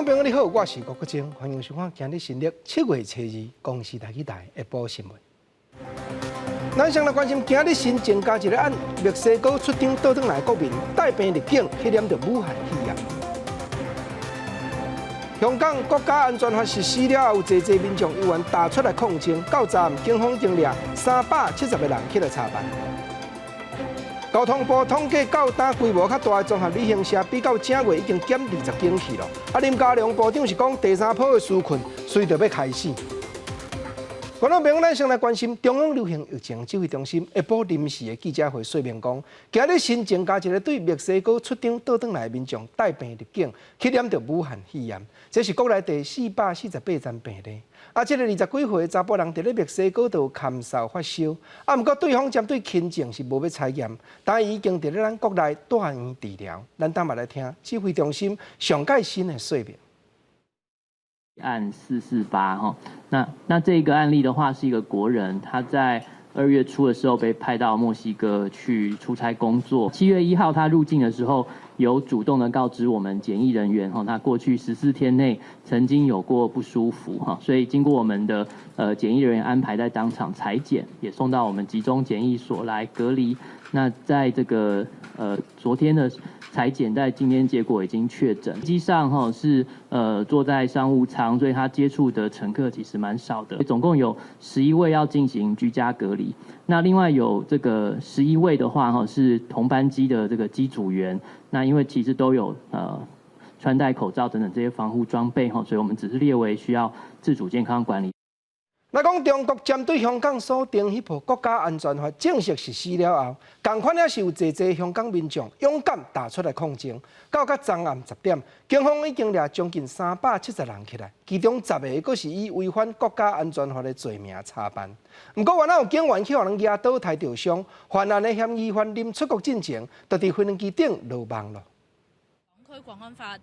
朋友你好，我是郭國晶，歡迎收看今日新曆7月初二公視台語台下晡新聞。咱先來關心今日新增加一個案，墨西哥出張倒轉來國民帶病入境，去染著武漢肺炎。香港國家安全法實施了後，有濟濟民眾猶原踏出來抗爭，到昨昏警方已經掠370個人起來查辦。交通部統計，到今規模較大的綜合旅行社，比較正月已經減20間去了。啊，林佳龍部長是講第三波的紓困隨著欲開始。觀眾朋友，咱先來關心中央流行疫情指揮中心下晡臨時的記者會說明講，今日新增加一個對墨西哥出張倒轉來的民眾帶病入境，去染著武漢肺炎，這是國內第448宗病例。啊，這個20幾歲的查埔人佇咧墨西哥就有咳嗽發燒，啊，毋過對方針對輕症是無欲採驗，但伊已經佇咧咱國內住院治療。咱等下來聽指揮中心上蓋新的說明。案448哈，那這個案例的話，是一個國人，他在2月初的時候被派到墨西哥去出差工作。7月1號他入境的時候，有主動的告知我們檢疫人員，哈，他過去14天內曾經有過不舒服，哈，所以經過我們的檢疫人員安排在當場採檢，也送到我們集中檢疫所來隔離。那在這個昨天的採檢，在今天結果已經確診。機上哈是坐在商務艙，所以他接觸的乘客其實蠻少的。總共有11位要進行居家隔離。那另外有這個十一位的話哈是同班機的這個機組員。那因為其實都有穿戴口罩等等這些防護裝備哈，所以我們只是列為需要自主健康管理。來講中國針對香港所定彼部國家安全法正式實施了後，仝款也是有濟濟香港民眾勇敢踏出來抗爭。到甲昨暗10點，警方已經掠將近370人起來，其中十個閣是以違反國家安全法的罪名查辦。毋過，原來有警員去予人舉刀刣著傷，犯案的嫌疑犯臨出國進前，就佇飛機頂落網囉。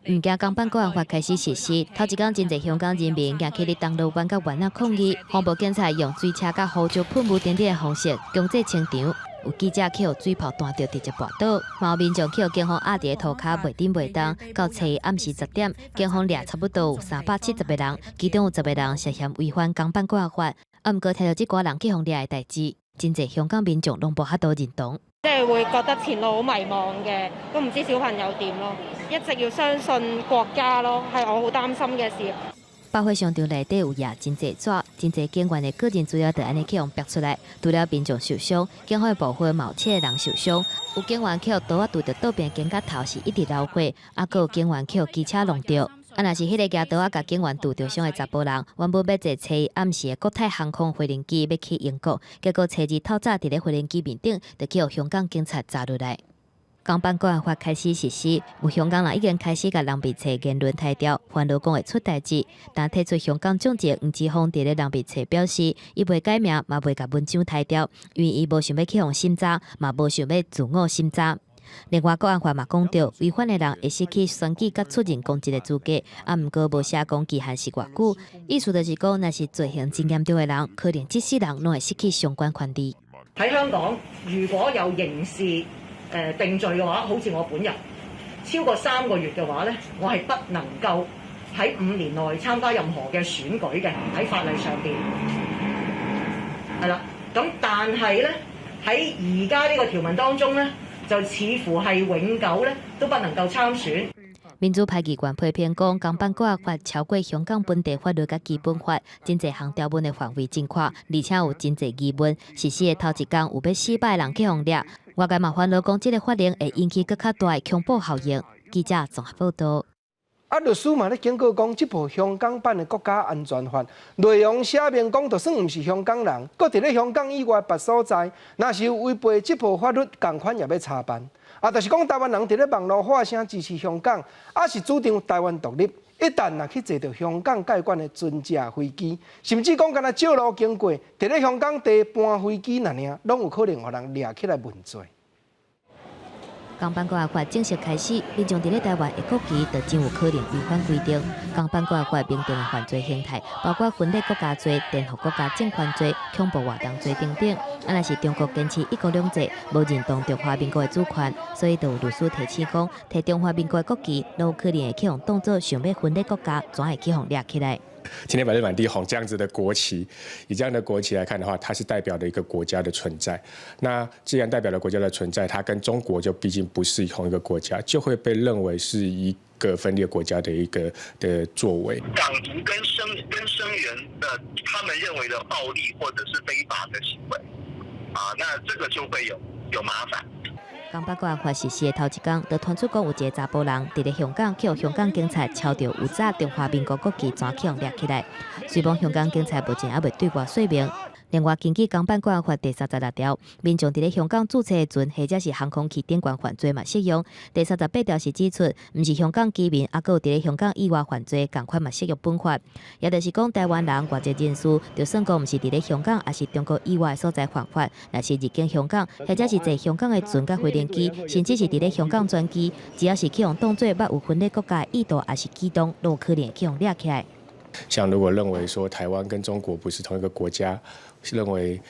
毋驚港版國安法開始實施，頭一工真濟香港人民行起佇銅鑼灣佮灣仔抗議，防暴警察用水車佮胡椒噴霧等等的方式強制清場。有記者去予水炮彈著，直接跋倒，嘛有民眾去予警方壓佇塗跤袂振袂動。到初一暗時10點，警方掠差不多有370個人，其中有十個人涉嫌違反港版國安法。啊，毋過聽著這寡人去予掠的代誌，真濟香港民眾攏無法度認同。即係會覺得前路好迷茫嘅，都唔知小朋友點咯。一直要相信國家咯，係我好擔心嘅事。百貨商場內底有掖真濟紙，真濟警員的個人資料就按呢去予逼出來。除了民眾受傷，警方的部分嘛有七個人受傷。有警員去予刀仔揬著倒邊肩胛頭是一直流血，啊，閣有警員去予機車撞著。啊，若是彼個舉刀仔共警員揬著傷的查埔人，原本欲坐初一暗時的國泰航空飛行機欲去英國，結果初二透早佇咧飛行機面頂，就去予香港警察抓落來。港版國安法開始實施，有香港人已經開始共人民冊言論刣掉，煩惱講會出代誌。但提出香港總裁黃之鋒佇咧人民冊表示，伊袂改名，嘛袂共文章刣掉，因為伊無想欲去予審查，嘛無想欲自我審查。另外，國安法嘛講著，違反的人會失去選舉佮出任公職的資格，啊，毋過無寫講期限是偌久，意思就是講，若是罪行真嚴重的人，可能這世人攏會失去相關權利。喺香港，如果有刑事定罪嘅話，好似我本人超過3個月嘅話咧，我係不能夠喺5年內參加任何嘅選舉嘅，喺法例上邊係啦。咁但係咧喺而家呢個條文當中咧，就似乎係永久咧都不能夠參選。民主派議員批評講，港版國安法超過香港本地法律佮基本法，真濟項條文的範圍真闊，而且有真濟疑問。實施的頭一工有欲四百人去予掠，外界嘛煩惱講，這个法令會引起閣較大的恐怖效應。記者綜合報道。啊，律師嘛咧警告講，這部香港版的國家安全法內容寫明講，就算毋是香港人，閣佇咧香港以外別所在，若是有違背這部法律，仝款也欲查辦。啊，就是講台灣人佇咧網路發聲支持香港，抑是主張台灣獨立，一旦若去坐著香港蓋管的船隻飛機，甚至講干焦借路經過，佇咧香港地搬飛機爾爾，攏有可能予人掠起來問罪。港版國安法正式開始，民眾佇咧台灣的國旗就真有可能違反規定。港版國安法明定的犯罪形態，包括分裂國家罪、顛覆國家政權罪、恐怖活動罪等等。啊，若是中國堅持一國兩制，無認同中華民國的主權，所以就有律師提醒講，提中華民國的國旗，攏有可能會去予當做想欲分裂國家，怎會去予掠起來？青天白日滿地紅這樣子的國旗，以這樣的國旗來看的話，它是代表了一個國家的存在。那既然代表了國家的存在，它跟中國就畢竟不是同一個國家，就會被認為是一個分裂國家的一個的作為。港獨跟聲援的他們認為的暴力或者是非法的行為，啊，那這個就會有麻煩。港版國安法實施的頭一工，就傳出講有一个查埔人佇咧香港，去予香港警察抄著有紮中華民國國旗，怎去予掠起來。雖罔香港警察目前猶未對外說明。另外，根據港版國安法第36條，民眾佇咧香港註冊的船或者是航空器頂懸犯罪嘛適用。第38條是指出，毋是香港居民，猶閣有佇咧香港以外犯罪，仝款嘛適用本法。也就是講，台灣人外籍人士，就算講毋是佇咧香港，抑是中國以外所在犯法，若是入境香港，或者是坐香港的船佮飛行機，甚至是佇咧香港轉機，只要是去予當做捌有分裂國家的意圖，抑是舉動，攏有可能會去予掠起來。像如果認為說台灣跟中國不是同一個國家，認為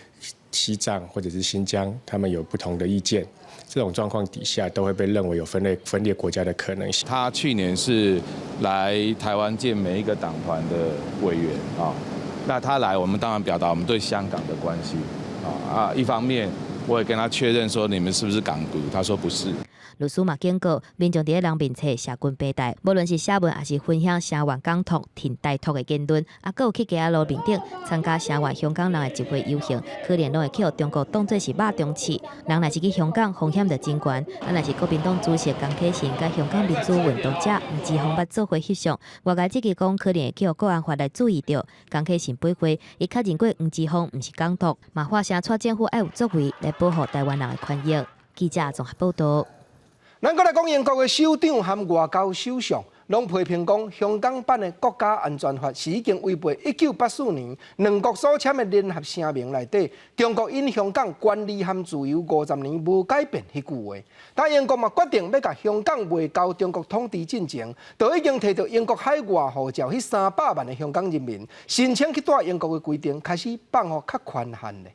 西藏或者是新疆，他們有不同的意見，這種狀況底下都會被認為有分裂國家的可能性。他去年是來台灣見每一個黨團的委員啊，那他來，我們當然表達我們對香港的關心啊，一方面我也跟他確認說你們是不是港獨，他說不是。律師嘛警告，民眾佇咧人面冊寫軍白帶，無論是寫文抑是分享聲援港獨、挺台獨的言論，猶閣有去街仔路面頂參加聲援香港人的集會遊行，可能攏會去予中國當做是肉中刺。人若是去香港，風險就真懸。啊，若是國民黨主席江啟臣佮香港民主運動者黃之鋒捌做伙翕相，外界質疑講可能會去予國安法來注意著。江啟臣回回，伊確認過黃之鋒毋是港獨，嘛發聲掣政府愛有作為來保護台灣人的權益。記者綜合報道。咱閣來講英國的首長和外交首相，攏批評講香港版的國家安全法是已經違背1984年兩國所簽的聯合聲明內底，中國因香港權利和自由50年無改變彼句話。但英國嘛決定欲共香港賣交中國統治進前，就已經提著英國海外護照彼300萬的香港人民申請去蹛英國的規定開始放予較寬限咧。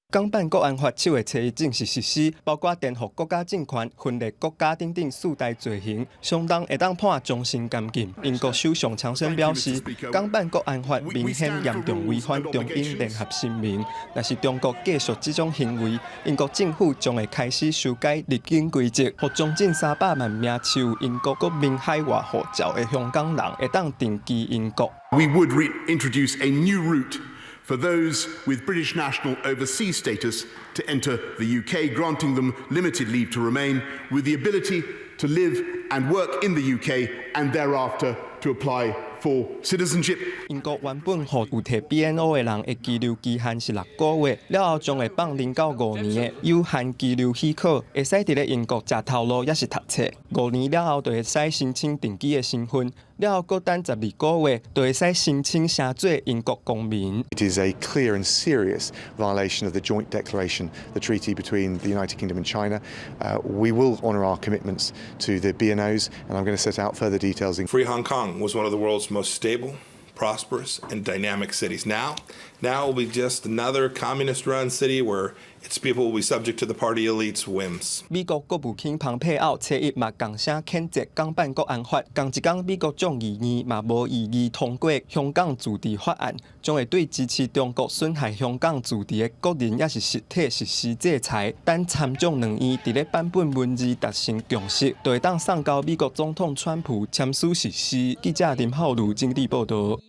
港版國安法7月初一正式實施，包括顛覆國家政權、分裂國家等等四大罪行，相當會當判終身監禁。英國首相強生表示，港版國安法明顯嚴重違反中英聯合聲明。若是中國繼續這種行為，英國政府將會開始修改入境規則，予將近300萬名持有英國國民海外護照的香港人會當定居英國。 We would reintroduce a new route for those with British national overseas status to enter the UK, granting them limited leave to remain, with the ability to live and work in the UK and thereafter to apply for citizenship. 英國原本予有提 BNO 的人的居留期限是6個月，了後將會放0到5年的有限居留許可，會使佇咧英國食頭路抑是讀冊。五年了後就會使申請定居的身份，了後閣等12個月就會使申請成做英國公民。 It is a clear and serious violation of the joint declaration, the treaty between the United Kingdom and China. We will honour our commitments to the BNOs, and I'm going to set out further details. In Free Hong Kong was one of the world's most stable, prosperous, and dynamic cities. Now it will be just another communist-run city where its people will be subject to the party elite's whims. 美國國務卿蓬佩奧初一嘛仝聲譴責港版國安法，仝一工美國眾議院嘛無異議通過香港自治法案，將會對支持中國損害香港自治的個人抑是實體實施制裁。等參眾兩院佇咧版本文字達成共識，就會當送交美國總統川普簽署實施。記者林浩如整理報道。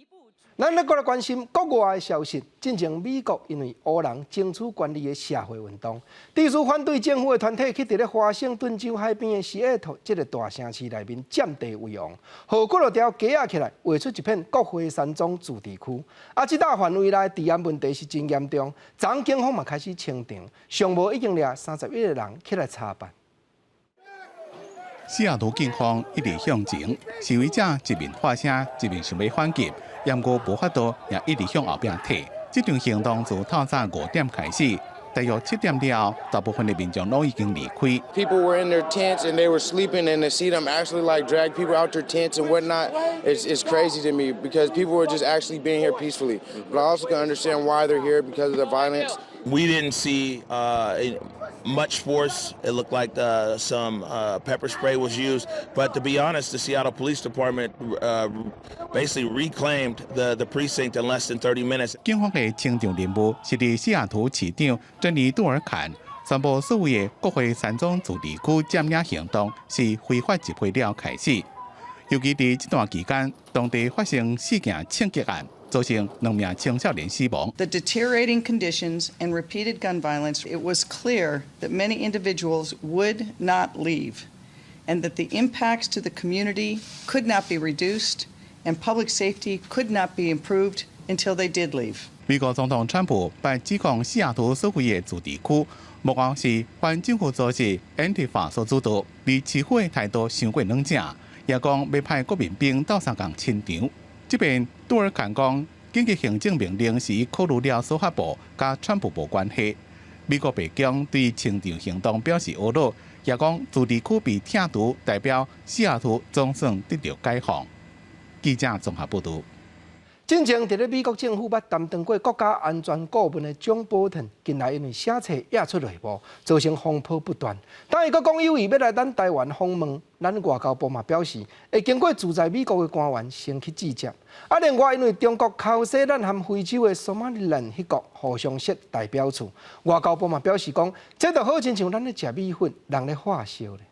咱咧閣來關心國外的消息。進前美國因為黑人爭取權利的社會運動，致使反對政府的團體去佇咧華盛頓州海邊的西雅圖這个大城市內面佔地為王，予幾落條街仔起來，劃出一片國會山莊自治區。啊，這搭範圍內治安問題是真嚴重，昨警方嘛開始清場，上無已經掠31個人起來查辦。西雅圖警方一直向前，示威者一面喊聲，一面想欲反擊，毋過無法度也一直向後壁退。這場行動自透早5點開始，大約7點了後，大部分的民眾攏已經離開。 People were in their tents and they were sleeping, and to see them actually like drag people out their tents and whatnot, it's crazy to me because people were just actually being here peacefully. But I also can understand why they're here because of the violence. We didn't see much force. It looked like some pepper spray was used. But to be honest, the Seattle Police Department basically reclaimed the precinct in less than 30 minutes. 警方的清場任務是佇西雅圖市長珍妮杜爾坎宣布所謂的國會山莊自治區佔領行動是非法集會了開始。尤其佇這段期間，當地發生四件槍擊案，造成兩名青少年死亡。 The deteriorating conditions and repeated gun violence, it was clear that many individuals would not leave, and that the impacts to the community could not be reduced and public safety could not be improved until they did leave. 美國總統川普被指控西雅圖所謂的自治區，幕後是反政府組織安提法所主導，而市府的態度傷過軟正，也講欲派國民兵鬥相共清場。這邊杜爾坎講，緊急行政命令是考慮了司法部佮川普無關係。美國白宮對清場行動表示懊惱，也講自治區被拆除，代表西雅圖總算得著解放。記者綜合報導。進前佇咧美國政府捌擔當過國家安全顧問的蔣波頓，近來因為寫冊惹出內幕，造成風波不斷。當伊閣講有意欲來咱台灣訪問，咱外交部嘛表示，會經過駐在美國的官員先去致捷。啊，另外因為中國偷襲咱和非洲的索馬里蘭彼國互相設代表處，外交部嘛表示講，這就好親像咱咧食米粉，人咧發燒咧。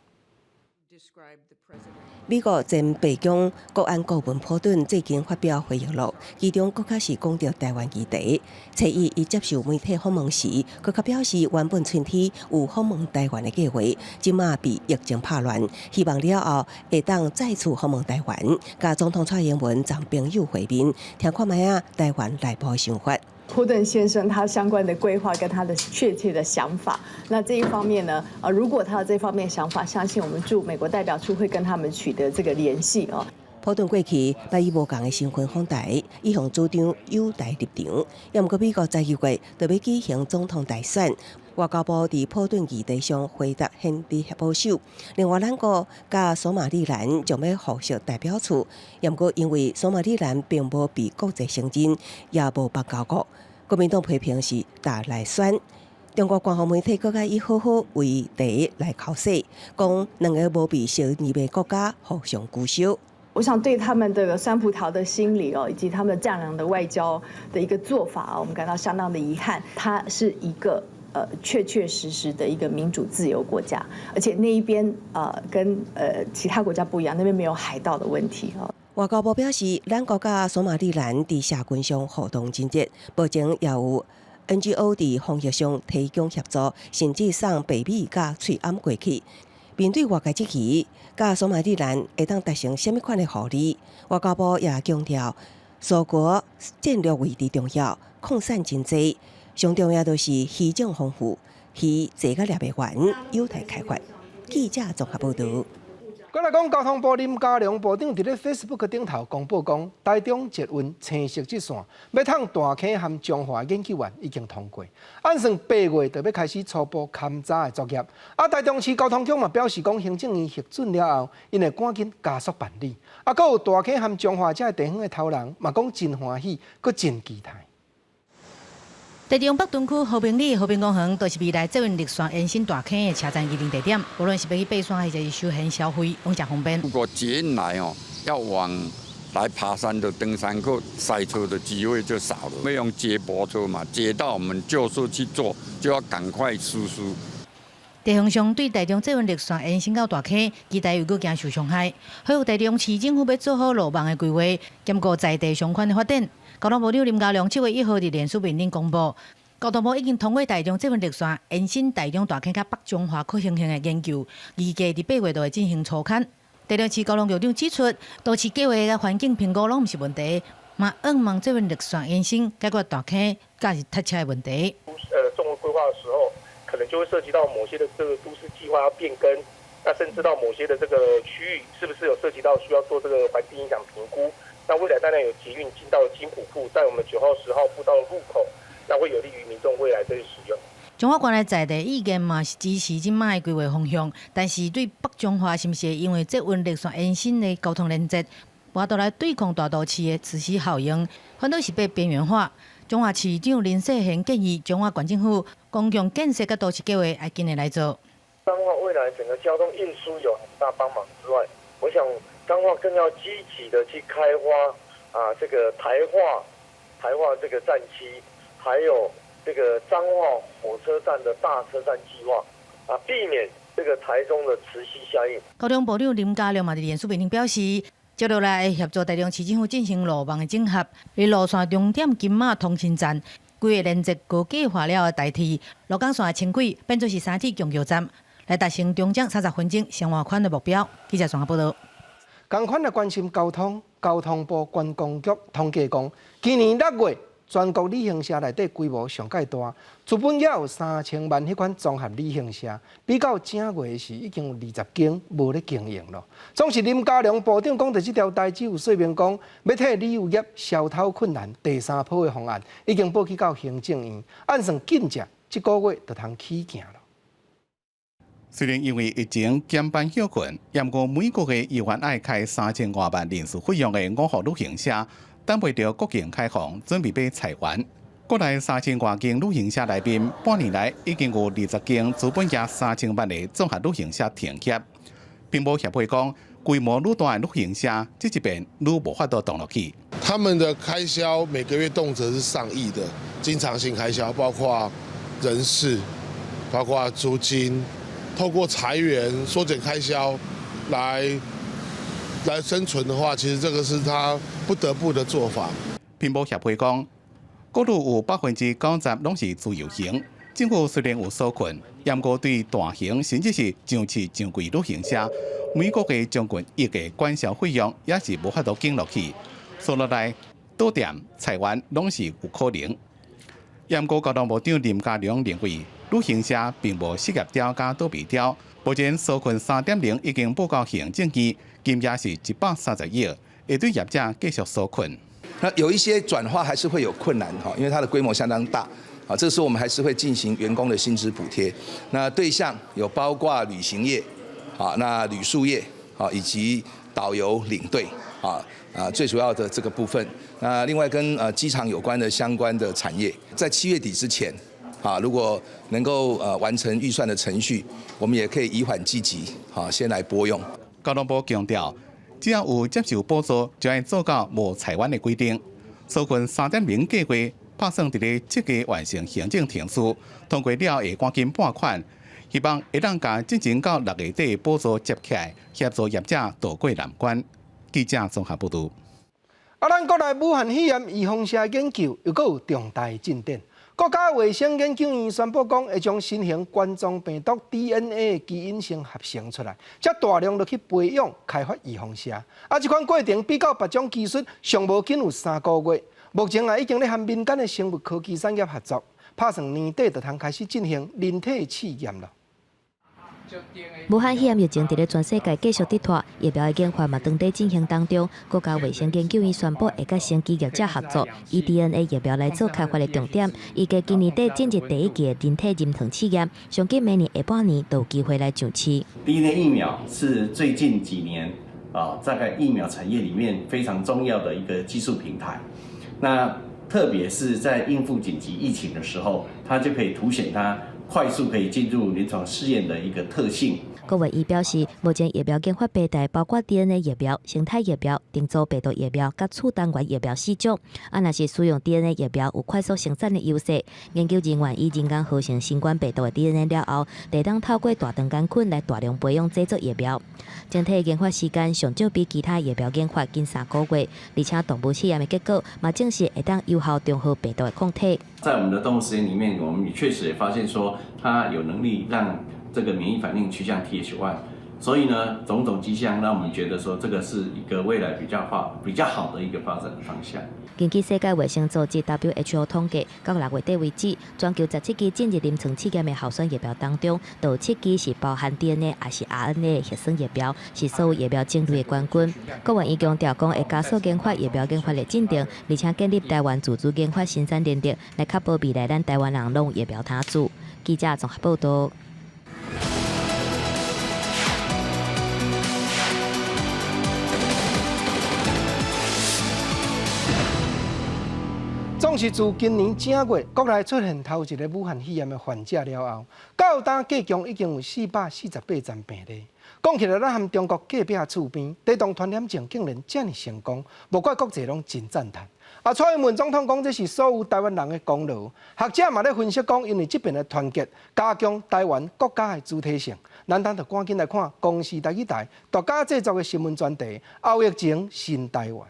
美國前白宮國安顧問普頓最近發表回憶錄，其中閣較是講著台灣議題。初一伊接受媒體訪問時，閣較表示原本春天有訪問台灣的計劃，這馬被疫情拍亂，希望了後會當再次訪問台灣，佮總統蔡英文當朋友會面，聽看覓仔台灣內部的想法。波頓先生他相關的規劃跟他的確切的想法，那這一方面呢，如果他有這方面想法，相信我們駐美國代表處會跟他們取得這個聯繫哦。波頓過去捌以無仝的身份訪台，一向主張友台立場，也毋過美國12月就欲舉行總統大選，外交部佇波頓議題上回答顯得保守。另外，咱國佮索馬里蘭將欲互設代表處，也毋過因為索馬里蘭並無被國際承認，也無邦交國，國民黨批評是踏內選。中國官方媒體閣較以好好為題來剾洗，講兩个無被承認的國家互相勾銷。我想對他們這個酸葡萄的心理哦，以及他們戰狼的外交的一個做法，我們感到相當的遺憾。它是一個確確實實的一個民主自由國家，而且那一邊跟其他國家不一樣，那邊沒有海盜的問題哦。外交部表示，咱國佮索馬里蘭佇社群上互動真熱，目前也有 NGO 佇防疫上提供協助，甚至送白米佮喙罨過去。面對外界質疑，佮索馬里蘭會當達成啥物款的互利？外交部也強調，鎖國戰略位置重要，礦產真濟，上重要就是魚種豐富，魚濟甲掠袂完，有待開發。記者綜合報導。過來講，交通部林佳龍部長佇咧 Facebook 頂頭公布講，台中捷運青色這線欲通大坑和彰化研究案已經通過，按算8月就欲開始初步勘查的作業。啊，台中市交通局嘛表示講，行政院核准了後，𪜶會趕緊加速辦理。啊，閣有大坑和彰化這个地方的頭人嘛講真歡喜，閣真期待。台中北屯區和平里和平公園，都是未來捷運綠線延伸大坑的車站擬定地點。無論是欲去爬山，還是休閒消費，攏誠方便。如果捷運來哦，要往來爬山的登山客塞車的機會就少了。沒用接駁車嘛，接到我們就是去做，就要趕快實施。地方上對台中捷運綠線延伸到大坑，期待又閣驚受傷害。好有台中市政府欲做好路網的規劃，兼顧在地商圈的發展。交通部長林佳龍7月1號佇臉書面頂公布，交通部已經通過台中捷運綠線延伸台中大坑佮北彰化可行性的研究，預計佇8月就會進行初勘。台中市交通局長指出，都市計劃佮環境評估攏毋是問題，嘛向望捷運綠線延伸解決大坑佮是塞車的問題。綜合規劃的時候，可能就會涉及到某些的這個都市計劃要變更，那甚至到某些的這個區域，是不是有涉及到需要做這個環境影響評估？那未來當然有捷運進到金浦埔，在我們9號、10號步道的入口，那會有利於民眾未來這些使用。彰化縣的在地意見嘛是支持這擺的規劃方向，但是對北彰化是毋是會因為捷運綠線延伸的交通連接，無法度來對抗大都市的磁吸效應，反倒是被邊緣化。彰化市長林世賢建議，彰化縣政府公共建設佮都市計劃愛緊的來做。彰化未來整個交通運輸有很大幫忙之外，我想彰化更要積極的去開發啊，這個台化這個站區，還有這個彰化火車站的大車站計劃，啊，避免這個台中的磁吸效應。交通部長林佳龍嘛佇臉書面頂表示，接落來會協助台中市政府進行路網的整合，佇路線終點金馬通勤站，規劃連接高架化了的台鐵鹿港線的輕軌，變做是三鐵共橋站，來達成中獎30分鐘生活圈的目標。記者綜合報導。仝款來關心交通，交通部觀光局統計講，今年6月全國旅行社內底規模上蓋大，資本額有3000萬彼款綜合旅行社，比較正月時已經有20間無咧經營咯。總是林佳龍部長講著這條代誌有說明講，欲替旅遊業消頭困難第三波的方案已經報去到行政院，按算緊才這個月就通起行咯。雖然因為疫情減班歇困，毋過每個月猶原愛開3000外萬臨時費用的五福旅行社，等袂著國境開放，準備欲裁員。國內3000外間旅行社內面，半年來已經有20間資本額3000萬的綜合旅行社停業。並無協會講，規模愈大的旅行社，這一邊愈無法度當落去。他們的開銷每個月動輒是上億的經常性開銷，包括人事，包括租金。透過裁員縮減開銷來生存的話，其實這個是他不得不的做法。拼搏協會講，國旅有90%攏是自由行，政府雖然有紓困，毋過對大型甚至是上市上櫃旅行社，每個月將近億的管銷費用也是無法度緊落去，所以落來倒店裁員攏是有可能。毋過交通部長林佳龍認為，旅行社並無失業潮佮倒閉潮，目前紓困3.0已經報到行政院，金額是130億，會對業者繼續紓困。那有一些轉化還是會有困難哈，因為它的規模相當大，啊，這時候我們還是會進行員工的薪資補貼。那對象有包括旅行業，啊，那旅宿業，啊，以及導遊領隊，啊，最主要的這個部分。那另外跟機場有關的相關的產業，在7月底之前，啊，如果能夠完成預算的程序，我們也可以以緩濟急，好，先來撥用。交通部強調，只要有接受補助，就愛做到無裁員的規定。紓困3.0計劃拍算佇咧這個完成行政程序，通過了會趕緊撥款，希望會當共進前到6月底補助接起來，協助業者渡過難關。記者綜合報導。啊，咱國內武漢肺炎預防射研究又閣有重大進展。國家衛生研究院宣布講，會將新型冠狀病毒 DNA 基因先合成出來，才大量落去培養開發預防射。啊，這款過程比較別種技術上無緊有3個月。目前啊，已經咧和民間的生物科技產業合作，拍算年底就通開始進行人體試驗了。武漢肺炎疫情佇咧全世界繼續佇拖，疫苗的研發嘛當佇進行當中。國家衛生研究院宣布會佮生技業者合作，以 DNA 疫苗來做開發的重點。預計今年底進入第一期的人體臨床試驗，上緊明年下半年就有機會來上市。 DNA 疫苗是最近幾年啊，在疫苗產業裡面非常重要的一個技術平台。那特別是在應付緊急疫情的時候，它就可以凸顯它快速可以進入臨床試驗的一個特性。國衛院表示，目前疫苗研發平台包括 DNA 疫苗、胜肽疫苗、重組病毒疫苗、佮次單元疫苗四種。啊，若是使用 DNA 疫苗，有快速生產的優勢。研究人員以人工合成新冠病毒的 DNA 了後，會當透過大腸桿菌來大量培養製作疫苗。整體研發時間上少比其他疫苗研發緊3個月，而且動物試驗的結果嘛證實會當有效中和病毒的抗體。在我們的動物實驗裡面，我們也確實也發現說，它有能力讓這個免疫反應趨向 TH1，所以呢，種種跡象讓我們覺得說，這個是一個未來比較好的一個發展的方向。根據世界衛生組織 WHO 統計，到6月底為止，全球17支進入臨床試驗的候選疫苗當中，就有7支是包含 DNA 抑是 RNA 的核酸疫苗，是所有疫苗種類的冠軍。國衛院強調講，會加速研發疫苗研發的進程，而且建立台灣自主研發生產能力，來確保未來咱台灣人攏有疫苗通注。記者綜合報道。總是自今年正月國內出現頭一个武漢肺炎的患者了後，到今計共已經有448萬病例。講起來，咱和中國隔壁厝邊，地動傳染症竟然遮爾成功，無怪國際攏真讚嘆。啊，蔡英文總統講這是所有台灣人的功勞。學者嘛咧分析講，因為這爿的團結，加強台灣國家的主體性。咱等就趕緊來看公視台語台獨家製作的新聞專題《後疫情新台灣》。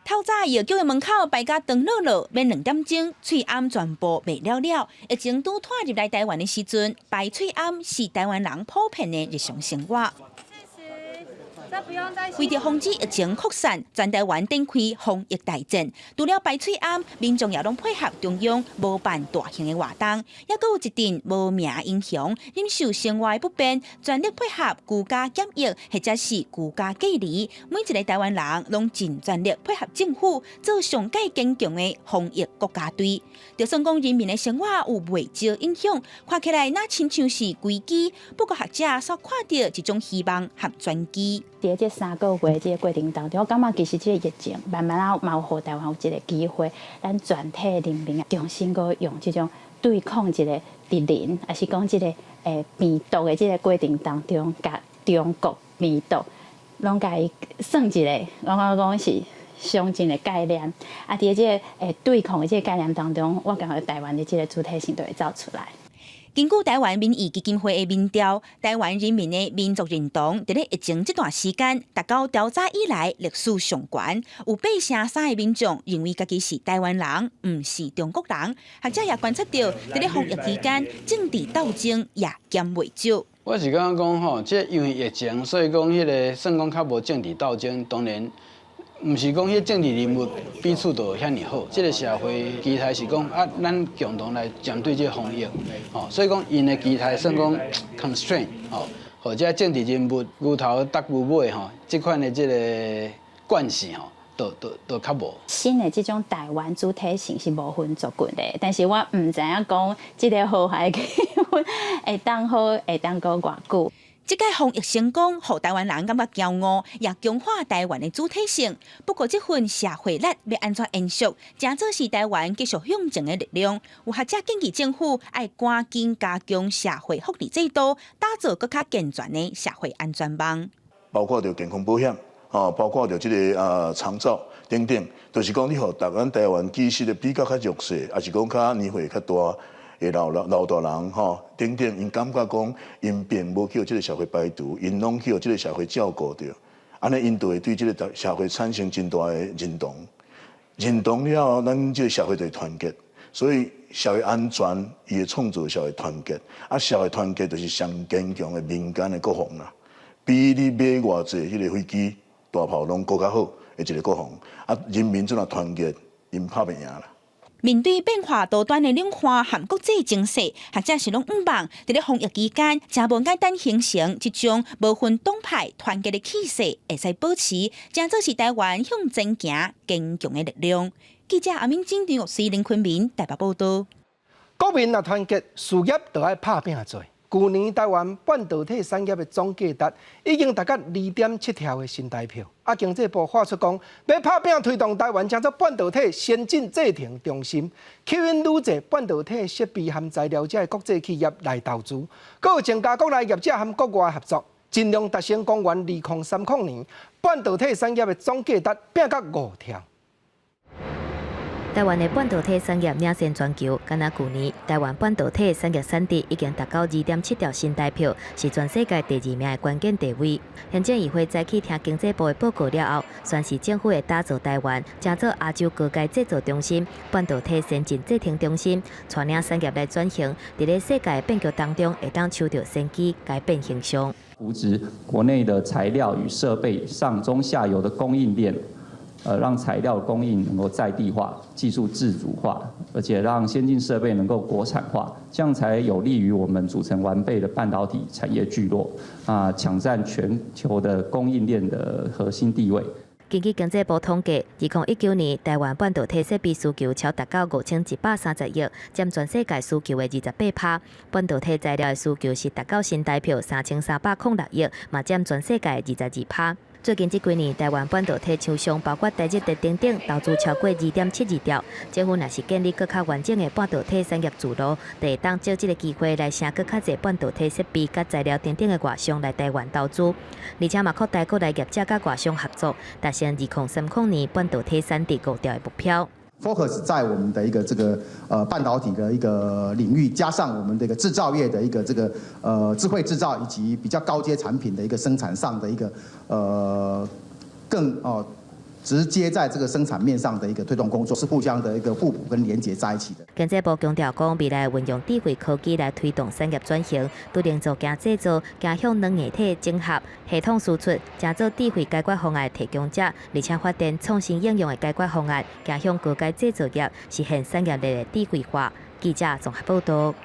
透早藥局的門口排甲長樂樂，免兩點鐘，喙罨全部賣了了。疫情拄拖入來台灣的時陣，排喙罨是台灣人普遍的日常生活。為著防止疫情擴散，全台灣展開防疫大戰。除了排喙罨，民眾也攏配合中央，無辦大型的活動，猶閣有一陣無名英雄，忍受生活的不便，全力配合居家檢疫或者是居家隔離。每一个台灣人攏盡全力配合政府，做上蓋堅強的防疫國家隊。就算講人民的生活有袂少影響，看起來若親像是危機。不過學者所看著一種希望和轉機。佇這三個月這個過程當中，我感覺其實這個疫情慢慢仔嘛有予台灣有一個機會，咱全體人民啊重新閣用這種對抗一個敵人，抑是講這個病毒的這個過程當中，共中國病毒攏共伊算一个，我感覺講是相近的概念。啊，佇這個對抗的這個概念當中，我感覺台灣的這個主體性就會走出來。根據台灣民意基金會的民調，台灣人民的民族認同，佇咧疫情這段時間達到調查以來歷史上懸，有8.3%的民眾認為家己是台灣人，毋是中國人。學者也觀察到，佇咧防疫期間，政治鬥爭也減袂少。我是感覺講吼，這因為疫情，所以講彼个算講較無政治鬥爭，當然。毋是講彼政治人物彼此就遐爾好，這个社會期待是講啊，咱共同來針對這个防疫，吼，所以講𪜶的期待算講 constraint，吼，或者政治人物牛頭搭牛尾吼，這款的這个關係吼，都較無。新的這種台灣主體性是無分族群的，但是我毋知影講這个和諧氣氛會當好，會當閣偌久。這屆防疫成功，予台灣人感覺驕傲，也強化台灣的主體性。不過，這份社會力欲按怎延續，誠做是台灣繼續向前的力量。有學者建議政府愛趕緊加強社會福利制度，打造閣較健全的社會安全網。包括著健康保險，哦，包括著這个長照等等，就是講你予咱台灣其實的比較較弱勢，抑是講較年歲較大的老老老大人吼等等，𪜶感覺講𪜶並無去予這个社會排除，𪜶攏去予這个社會照顧著，按呢𪜶就會對這个社會產生真大的認同，認同了後，咱這个社會就會團結，所以社會安全伊會創造社會團結，啊，社會團結就是上堅強的民間的國防啦，比你買偌濟彼个飛機、大炮攏閣較好的一个國防，啊，人民這若團結，𪜶拍袂贏啦。面對變化多端的兩岸和國際情勢，學者是攏向望，佇咧防疫期間，誠無簡單形成這種無分黨派團結的氣勢，會使保持，誠做是台灣向前行堅強的力量。記者阿敏晶、張玉水、林坤明台北報導。國民若團結，事業就愛拍拚做。舊年台灣半導體產業的總價值已經達到2.7兆的新台票。啊，經濟部發出講，欲拍拚推動台灣成做半導體先進製程中心，吸引愈濟半導體設備和材料這的國際企業來投資，閣有增加國內業者和國外合作，盡量達成公元2030年半導體產業的總價值拚到5兆。台灣的半導體產業領先全球，敢若舊年台灣半導體產業產值已經達到2.7兆新台票，是全世界第二名的關鍵地位。行政議會早起聽經濟部的報告了後，宣示政府會打造台灣，成做亞洲高階製造中心、半導體先進製程中心，帶領產業來轉型，佇咧世界變局當中，會當搶著先機，改變形象。扶植國內的材料與設備上中下游的供應鏈。讓材料供應能夠在地化、技術自主化，而且讓先進設備能夠國產化，這樣才有利於我們組成完備的半導體產業聚落，啊，搶佔全球的供應鏈的核心地位。根據經濟部統計，2019年台灣半導體設備需求超達到5130億，佔全世界需求的28%。半導體材料的需求是達到新台票3306億，嘛佔全世界22%。最近這幾年，台灣半導體廠商包括台積電等等，投資超過2.72兆。政府若是建立閣較完整的半導體產業柱路，就會當藉這个機會來吸閣較濟半導體設備佮材料等等的外商來台灣投資，而且嘛擴大國內業者佮外商合作，達成2030年半導體產值5兆的目標。 Focus 在我們的一個這個半導體的一個領域，加上我們這個製造業的一個這個智慧製造以及比較高階產品的一個生產上的一個更直接在這個生產面上的一個推動工作，是互相的一個互補跟連結在一起的。經濟部強調講，未來運用智慧科技來推動產業轉型，對營造加製造、加向軟硬體整合、系統輸出，成做智慧解決方案提供者，而且發展創新應用的解決方案，加向高階製造業，實現產業鏈的智慧化。記者綜合報道。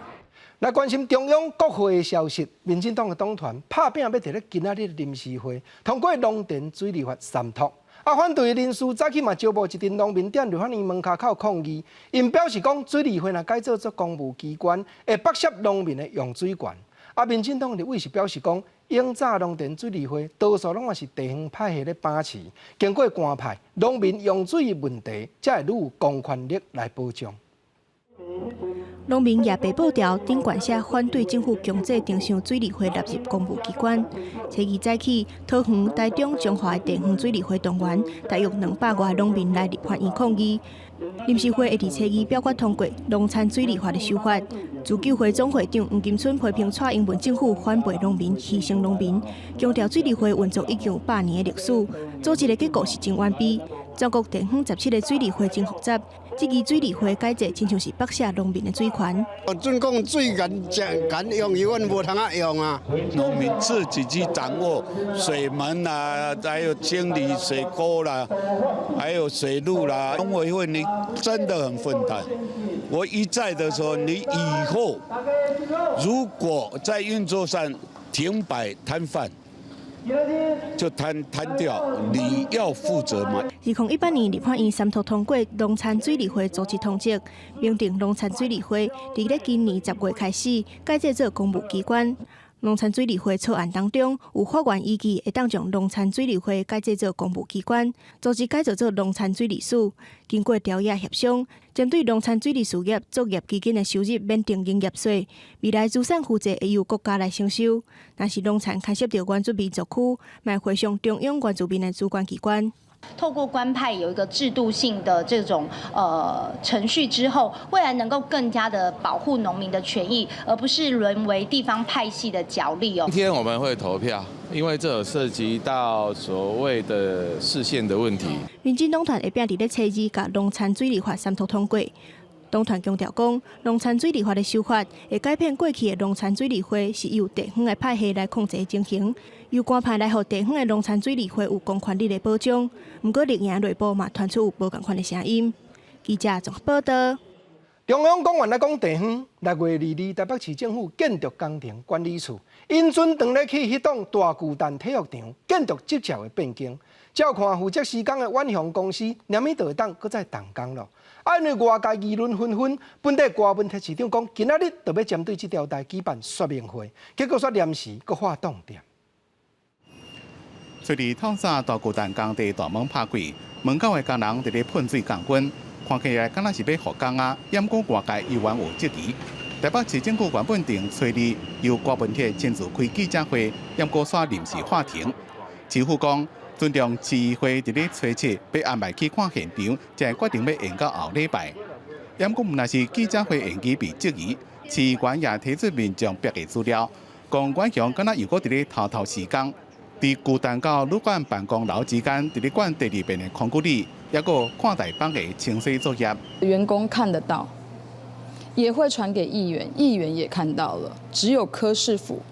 來關心中央國會的消息，民進黨的黨團拍拚欲佇咧今仔日臨時會通過農田水利法三讀。啊，反對人士早起嘛招募一陣農民佇立法院門跤口抗議，𪜶表示講水利會若改做做公務機關，會剝削農民的用水權。啊，民進黨立委是表示講，永早農田水利會多數攏嘛是地方派系咧把持，經過官派，農民用水問題才會愈有公權力來保障。農民舉白布條頂懸寫反對政府強制定向水利會納入公務機關。初二早起，桃園、台中、彰化的地方水利會動員大約200外農民來立法院抗議。臨時會會佇初二表決通過農田水利法的修法。自救會總會長黃金春批評蔡英文政府反背農民、犧牲農民，強調水利會運作已經有100年的歷史，組織的結構是真完備。全國地方17个水利會真複雜，這支水利會改制親像是剝削農民的水權。準講水源真敢用，伊阮無通啊用啊。農民自己去掌握水門啦，還有清理水溝啦，還有水路啦。農委會你真的很混蛋。我一再的說，你以後如果在運作上停擺攤販，就攤攤掉，你要負責嗎？2018年，立法院三讀通過農田水利會組織通則，明定農田水利會佇咧今年10月開始改制做公務機關。農田水利會草案當中有法源依據，會當將農田水利會改制做公務機關，組織改造做農田水利署。經過條約協商，針對農田水利事業作業基金的收入免徵營業稅，未來資產負債會由國家來承受。若是農田牽涉著原住民族區，嘛會向中央原住民的主管機關。透過官派有一個制度性的這種程序之後，未來能夠更加的保護農民的權益，而不是淪為地方派系的角力哦。今天我們會投票，因為這有涉及到所謂的釋憲的問題。民進黨團會拚佇咧初二共農田水利法三讀通過。黨團強調講，農田水利法的修法會改變過去的農田水利會是由地方的派系來控制情形，由官派來予地方的農田水利會有公權力的保障。毋過綠營內部嘛傳出有無仝款的聲音。記者綜合報道。中央講完來講地方，6月22台北市政府建築工程管理處允准當咧去彼棟大巨蛋體育場建築執照的變更，照看負責施工的遠雄公司，連物就會當閣再動工咯。啊，因為外界議論紛紛，本地柯文哲市長講，今仔日就欲針對這條代舉辦說明會，結果煞臨時閣劃凍點。隨佇透早大巨蛋工地大門拍開，門口的工人佇咧噴水降溫，看起來敢若是欲復工啊。毋過外界猶原有質疑。台北市政府原本定初二由柯文哲親自開記者會，毋過煞臨時喊停。市府講，尊重市議會佇咧初七欲安排去看現場，才決定欲延到後禮拜。毋過毋但是記者會延期被質疑，市議員也提出民眾別个資料，講遠雄敢若又閣佇咧偷偷施工，佇巨蛋到旅館辦公樓之間，佇咧灌第二遍的空骨里，抑閣看台板的清洗作業。員工看得到，也會傳給議員，議員也看到了，只有柯市府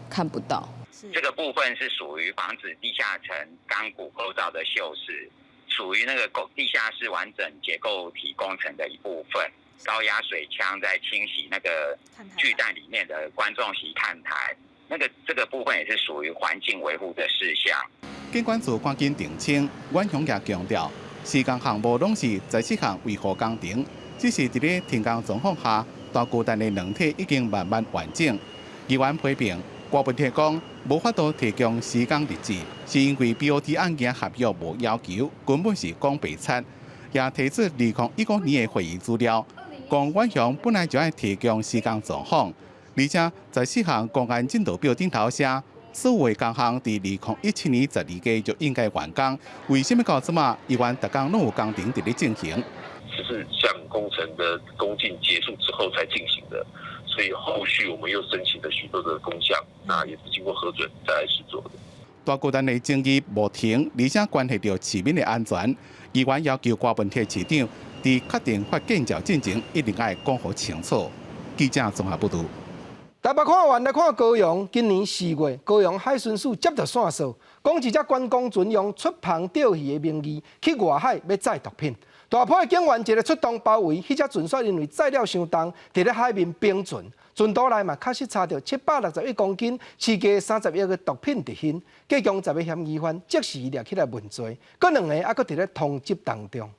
看不到。這個部分是屬於防止地下層鋼骨構造的鏽蝕，屬於那個地下室完整結構體工程的一部分。高壓水槍在清洗那個巨蛋裡面的觀眾席看台，那個這個部分也是屬於環境維護的事項。警管署趕緊澄清，遠雄也強調，施工項目攏是十四項維護工程，只是佇咧停工狀況下，大巨蛋的軟體已經慢慢完整。議員批評郭文鐵講無法度提供施工日誌，是因為 BOT 案件合約無要求，根本是講白賊。也提出2015年的會議資料，講遠雄本來就愛提供施工狀況，而且十四項工案進度表頂頭寫，所有工項佇2017年12月就應該完工，為什麼到這馬依然逐工攏有工程佇咧進行？十四項工程的工進結束之後才進行的，所以後續我們又申請了許多的工項，那也是經過核准再來實做的。大巨蛋的爭議無停，而且關係著市民的安全。議員要求郭文鐵市長佇確定發建照進前，一定愛講予清楚。記者綜合報導。台北看完來看高雄，今年4月，高雄海巡署接到線索，講一隻觀光船用出帆釣魚的名義去外海欲載毒品。大埔的警員一个出動包圍，彼隻船煞因為載料傷重，佇咧海面冰船，船途內嘛確實查著761公斤、市價30億的毒品佇身，計共10个嫌疑犯即時掠起來問罪，閣兩個猶閣佇咧通緝當中。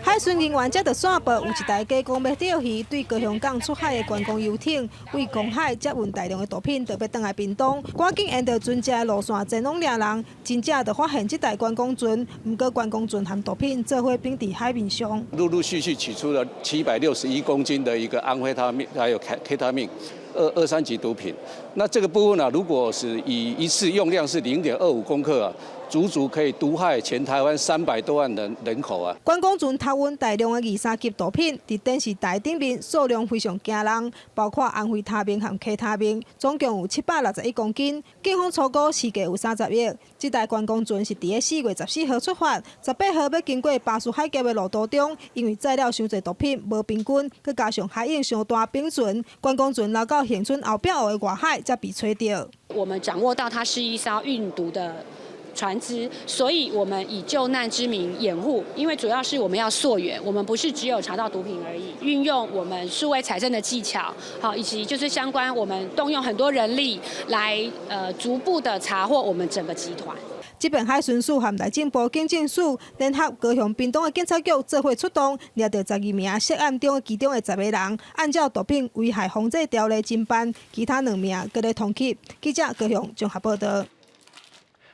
海巡人員接著線報，有一台假講欲釣魚對高雄港出海的觀光遊艇，為公海接運大量的毒品，著欲轉來屏東。趕緊沿著船隻的路線前往掠人，真正就發現這台觀光船。毋過觀光船和毒品做伙冰佇海面上。陸陸續續取出了761公斤的一個安非他命，還有 K 他命，二二三級毒品。那這個部分呢，如果是以一次用量是0.25公克啊，足足可以毒害全台灣300多萬人人口啊！觀光船偷運大量的二三級毒品，佇電視台頂面數量非常驚人，包括安非他命和 K 他命，總共有761公斤。警方初估市價有30億。這台觀光船是佇咧4月14號出發，18號欲經過巴士海峽的路途中，因為載了傷濟毒品無平均，閣加上海湧傷大冰船，觀光船流到恆春後壁湖的外海，才被揣著。我們掌握到它是一艘運毒的船隻，所以我們以救難之名掩護，因為主要是我們要溯源，我們不是只有查到毒品而已。運用我們數位採證的技巧，好，以及就是相關我們動用很多人力來，逐步的查獲我們整個集團。這邊海巡署和內政部警政署聯合高雄屏東的警察局做伙出動，掠著12名涉案中的其中的10個人，按照毒品危害防制條例偵辦，其他兩名閣咧通緝。記者高雄綜合報導。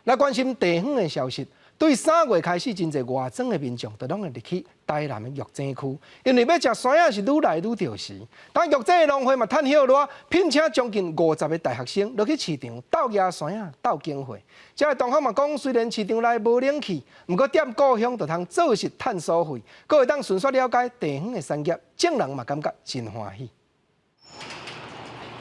來關心地方的消息，對3月開始，真濟外省的民眾都攏會入去台南的玉井區，因為欲食山仔是愈來愈著時。但玉井的農會嘛趁歇熱，聘請將近50個大學生落去市場鬥蜈山仔、鬥揀貨。遮的同學嘛講，雖然市場內無冷氣，毋過踮故鄉就通做實趁所費，閣會當迅速了解地方的產業，眾人嘛感覺真歡喜。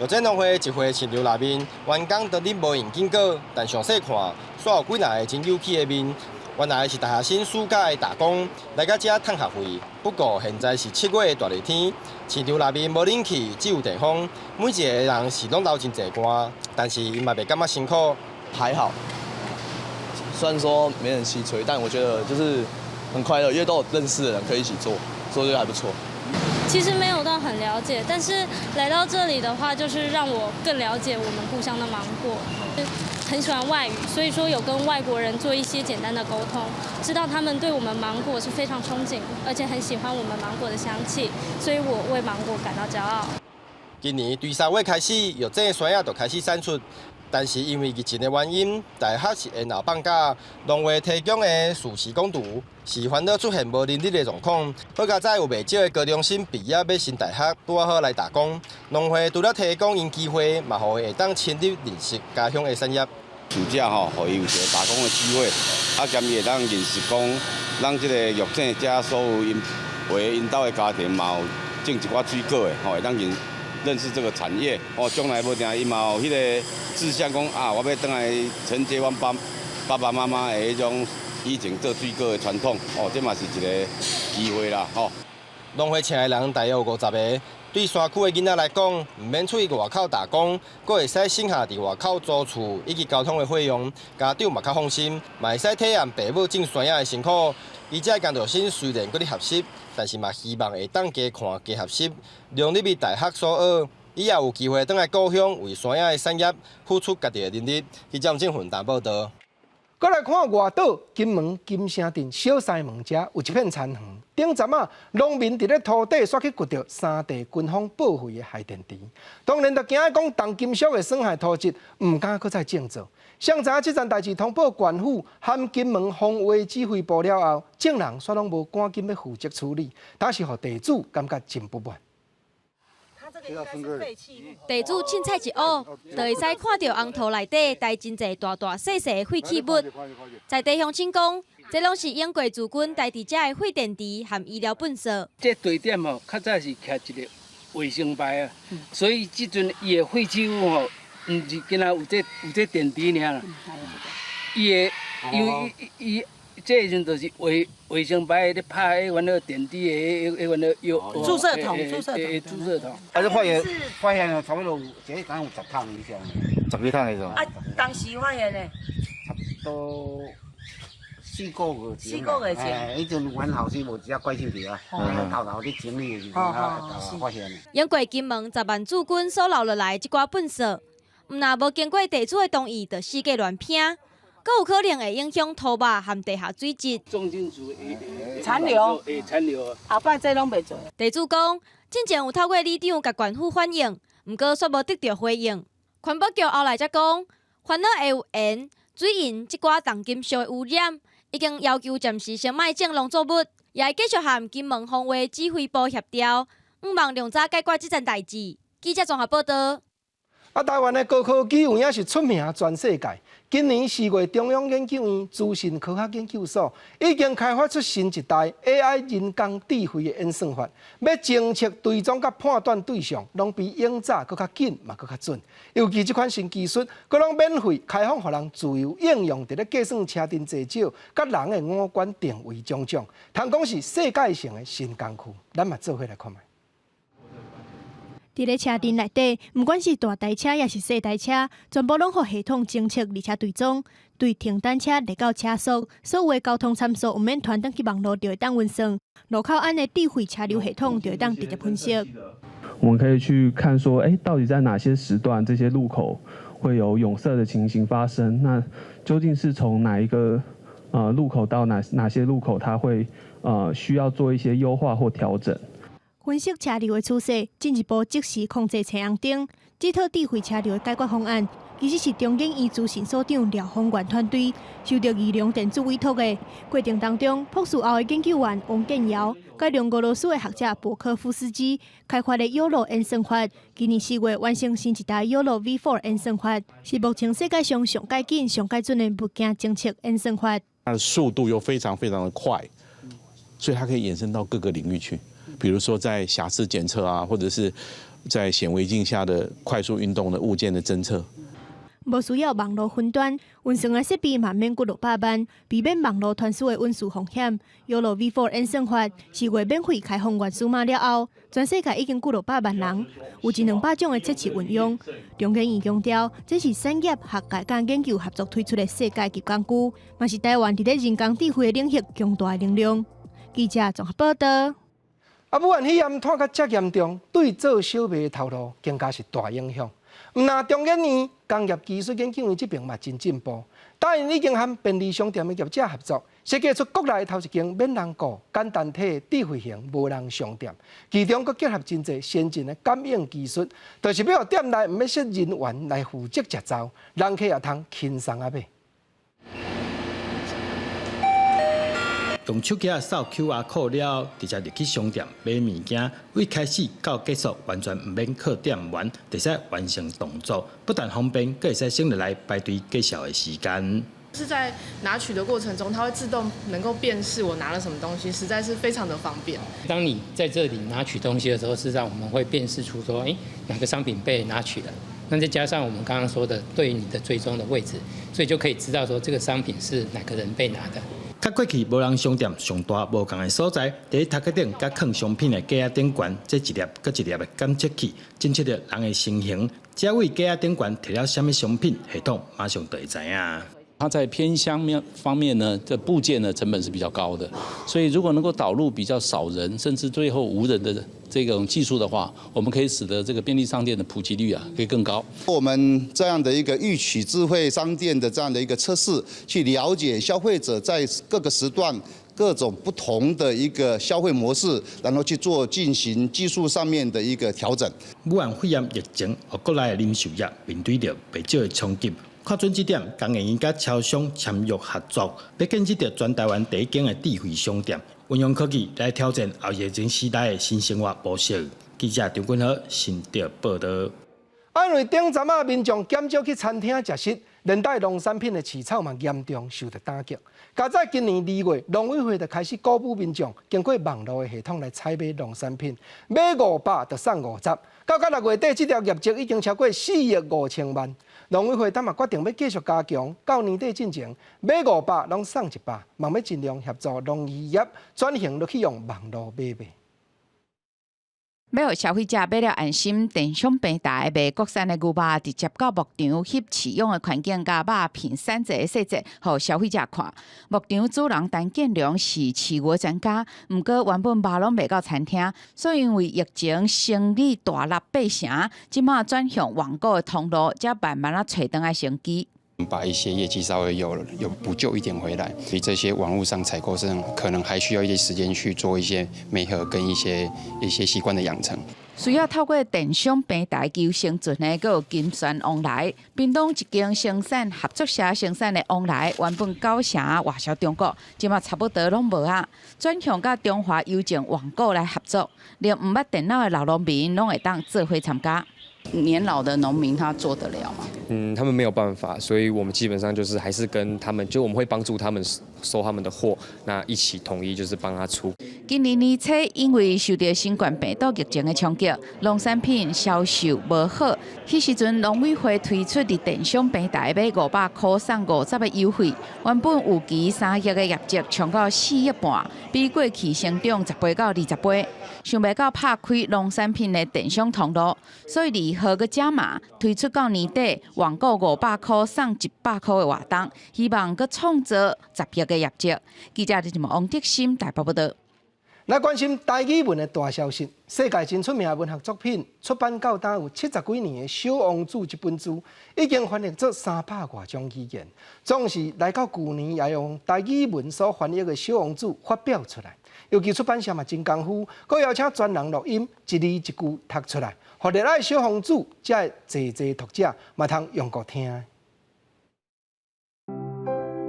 玉井農會集貨市場內面，員工當日無閒經過，但詳細看，煞有幾若个真有趣的面。原來是大學生暑假的打工來到遮趁學費。不過現在是7月的大熱天，市場內面無冷氣，只有電風，每一个人是攏流真濟汗，但是𪜶嘛袂感覺辛苦。還好，雖然說沒冷氣吹，但我覺得就是很快樂，因為都有認識的人可以一起做，所以還不錯。其實沒有到很了解，但是來到這裡的話，就是讓我更了解我們故鄉的芒果。很喜歡外語，所以說有跟外國人做一些簡單的溝通，知道他們對我們芒果是非常憧憬，而且很喜歡我們芒果的香氣，所以我為芒果感到驕傲。今年對3月開始，玉井的山仔就開始產出，但是因為疫情的原因，大學是延後放假，農會提供的暑期工讀是煩惱出現無人力的狀況。好佳哉有袂少的高中生畢業欲升大學，拄仔好來打工。農會除了提供𪜶機會，嘛予伊會當深入認識家鄉的產業。暑假吼，予伊有一個打工的機會，啊，兼伊會當認識講，咱這個玉井遮所有𪜶為𪜶兜的家庭嘛有種一寡水果的，吼，會當認識這個產業，哦，將來無定伊嘛有彼個志向講啊，我欲轉來承接阮爸爸爸媽媽的彼種以前做水果的傳統，哦，這嘛是一個機會啦，吼。農會請的人大約有50個，對山區的囡仔來講，毋免出去外口打工，閣會使省下佇外口租厝以及交通的費用，家長嘛較放心，嘛會使體驗爸母種山仔的辛苦。伊這工讀生雖然閣咧學習，但是嘛希望會當加看加學習，融入去大學所學，以後有機會轉來故鄉為山仔的產業付出家己的能力。記者鄭雲達報導。閣來看外島金門金城鎮小西門遮有一片田園，頂陣仔農民佇咧塗底煞去掘著三地軍方報廢的氦電池，當然就驚講重金屬會損害土質，毋敢閣再種作。誰知影這件代誌通報縣府和金門防衛指揮部了後，眾人煞攏無趕緊欲負責處理，但是予地主感覺真不滿。地主凊彩一挖，就會使看著紅土內底待真濟大大細細的廢棄物。在地鄉親講，這攏是英國駐軍待佇遮的廢電池和醫療糞埽。這地點吼，較早是徛一個衛生牌啊，所以這陣伊的廢棄物吼，毋是干焦有這電池爾啦，伊的因為伊這時陣就是衛生牌咧拍彼款個電池的彼款個藥注射筒，注射筒，注射筒。啊，這發現差不多有，這敢有10桶以上。十幾桶以上。啊，當時發現的？差不多4個月前。4個月前。彼陣阮後生無遮關心著啊，偷偷咧整理的時陣啊，發現。英國金門10萬駐軍所留落來這寡糞埽，毋但無經過地主的同意，就四界亂拋。閣有可能會影響土肉和地下水質。重金屬殘留，會殘留。後擺這攏袂做。地主講，進前有透過里長共縣府反映，毋過煞無得著回應。環保局後來才講，煩惱會有鹽、水銀這寡重金屬的污染，已經要求暫時先莫種農作物，也會繼續和金門防衛指揮部協調，向望量早解決這件代誌。記者綜合報道。啊，台灣的高科技有影是出名全世界。今年4月，中央研究院資訊科學研究所已經開發出新一代 AI 人工智慧的演算法，欲偵測、追蹤佮判斷對象，攏比以早閣較緊嘛，閣較準。尤其這款新技術，閣攏免費開放予人自由應用，佇咧計算車陣濟少、佮人的五官定位種種，通講是世界性的新工具。咱嘛做伙來看覓。佇咧車陣內底，毋管是大台車抑是細台車，全部攏予系統偵測，而且追蹤。對停單車來到車速，所有的交通參數毋免傳轉去網路，就會當運算。路口按的智慧車流系統就會當直接分析。我們可以去看說，欸，到底在哪些時段這些路口會有擁塞的情形發生？那究竟是從哪一個路口到哪些路口，它會需要做一些優化或調整？分析車流的趨勢，進一步即時控制青紅燈。這套智慧車流的解決方案，其實是中研院資訊所長廖宏源團隊受著義隆電子委託的。過程當中，博士後的研究員王建堯，佮俄羅斯的學者博科夫斯基開發的 YOLO 演算法，今年4月完成新一代 YOLO V4 演算法，是目前世界上上蓋緊、上蓋準的物件偵測演算法。它的速度又非常非常的快，所以它可以延伸到各個領域去。比如說在瑕疵檢測啊，或者是在顯微鏡下的快速運動的物件的偵測。無需要網路雲端，運算的設備嘛免幾落百萬，避免網路傳輸的隱私風險。YOLO V4 演算法4月免費開放原始碼了後，全世界已經幾落百萬人有一兩百種的測試運用。中研院強調，這是產業學界佮研究合作推出的世界級工具，嘛是台灣佇咧人工智慧的領域強大的能量。記者綜合報道。啊，武漢肺炎拖甲遮嚴重，對做小賣的頭路更加是大影響。毋但中研院工業技術研究院這邊嘛真進步，但𪜶已經和便利商店的業者合作，設計出國內頭一間免人顧、簡單體的智慧型無人商店，其中閣結合真濟先進的感應技術，就是欲予店內毋免設人員來負責食灶，人客也通輕鬆仔買。用手機仔掃 QR code 了後，直接入去商店買物件，對開始到結束完全毋免靠店員，就會使完成動作，不但方便，閣會使省落來排隊介紹的時間。是在拿取的過程中，它會自動能夠辨識我拿了什麼東西，實在是非常的方便。當你在這裡拿取東西的時候，事實上我們會辨識出說，欸，哪個商品被拿取了。那再加上我們剛剛說的對你的追蹤的位置，所以就可以知道說這個商品是哪個人被拿的。佮過去無人商店上大無仝的所在，佇咧頭殼頂佮囥商品的架仔頂懸，這一粒閣一粒的感測器，偵測著人的身形，這位架仔頂懸提了啥物商品，系統馬上就會知影。它在偏鄉面方面呢，這部件呢成本是比較高的，所以如果能夠導入比較少人，甚至最後無人的這種技術的話，我們可以使得這個便利商店的普及率啊，可以更高。我們這樣的一個預取智慧商店的這樣的一個測試，去了解消費者在各個時段各種不同的一個消費模式，然後去做進行技術上面的一個調整。武漢肺炎疫情，予國內的零售業面對著袂少的衝擊。看準這點，工研院佮超商簽約合作，欲建設著全台灣第一間的智慧商店，運用科技來挑戰後疫情時代的新生活模式。記者張君豪新竹報導。啊，因為頂陣仔民眾減少去餐廳食食，連帶農產品的市場嘛嚴重受著打擊。佳哉今年2月，農委會就開始鼓舞民眾經過網路的系統來採買農產品，買500就送50。到到6月底，這條業績已經超過4億5千萬。農委會今嘛決定欲繼續加強，到年底進前買五百攏送100，嘛欲盡量協助農漁業轉型落去用網路買賣。欲予消費者買了安心，電商平台賣國產的牛肉，直接到牧場翕飼養的環境佮肉品選擇的細節，予消費者看。牧場主人陳建良是飼牛專家，毋過原本肉攏賣到餐廳，所以因為疫情生意大落八成，這馬轉向網購的通路，才慢慢仔揣轉來生機。把一些業績稍微有補救一點回來，所以這些網絡上採購上可能還需要一些時間去做一些媒合跟一些習慣的養成。需要透過電商平台求生存的，閣有金萱旺來，屏東一間生產合作社生產的旺來，原本九成外銷中國，這馬差不多攏無啊，轉向佮中華郵政網購來合作，連毋捌電腦的老農民攏會當做伙參加。年老的農民他做得了嗎？嗯，他們沒有辦法，所以我們基本上就是還是跟他們，就我們會幫助他們收他們的貨，那一起統一就是幫他出。今年年初，因為受著新冠病毒疫情的衝擊，農產品銷售無好。彼時陣農委會推出佇電商平台買500箍送50的優惠，原本預期3億的業績衝到4億半，比過去成長10倍到20倍。想袂到拍開農產品的電商通路，所以禮盒閣加碼推出到年底網購500箍送100箍的活動，希望閣創造10億的業績。記者李王德心台北報導。來關心台語文的大消息，世界真出名的文學作品出版到今有70幾年的《小王子》這本書，已經翻譯做300外種語言。總是來到舊年，也用台語文所翻譯的《小王子》發表出來。尤其出版社嘛真功夫，閣邀請專人錄音，一字一句讀出來，予熱愛小王子這个濟濟讀者嘛通用顧聽。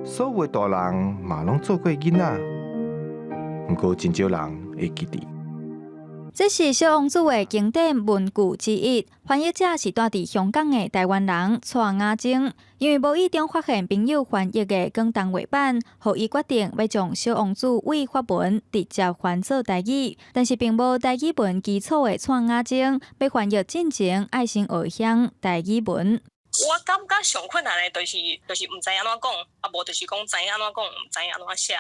所有大人嘛攏做過囡仔，毋過真少人會記得。這是小王子的經典文句之一，翻譯者是蹛佇香港的台灣人蔡雅晶。因為無意中發現朋友翻譯的廣東話版，予伊決定欲將小王子對法文直接翻做台語。但是並無台語文基礎的蔡雅晶，欲翻譯進前愛先學曉台語文。我感覺上困難的就是毋知按怎講，啊無就是講知影按怎講，毋知影按怎寫，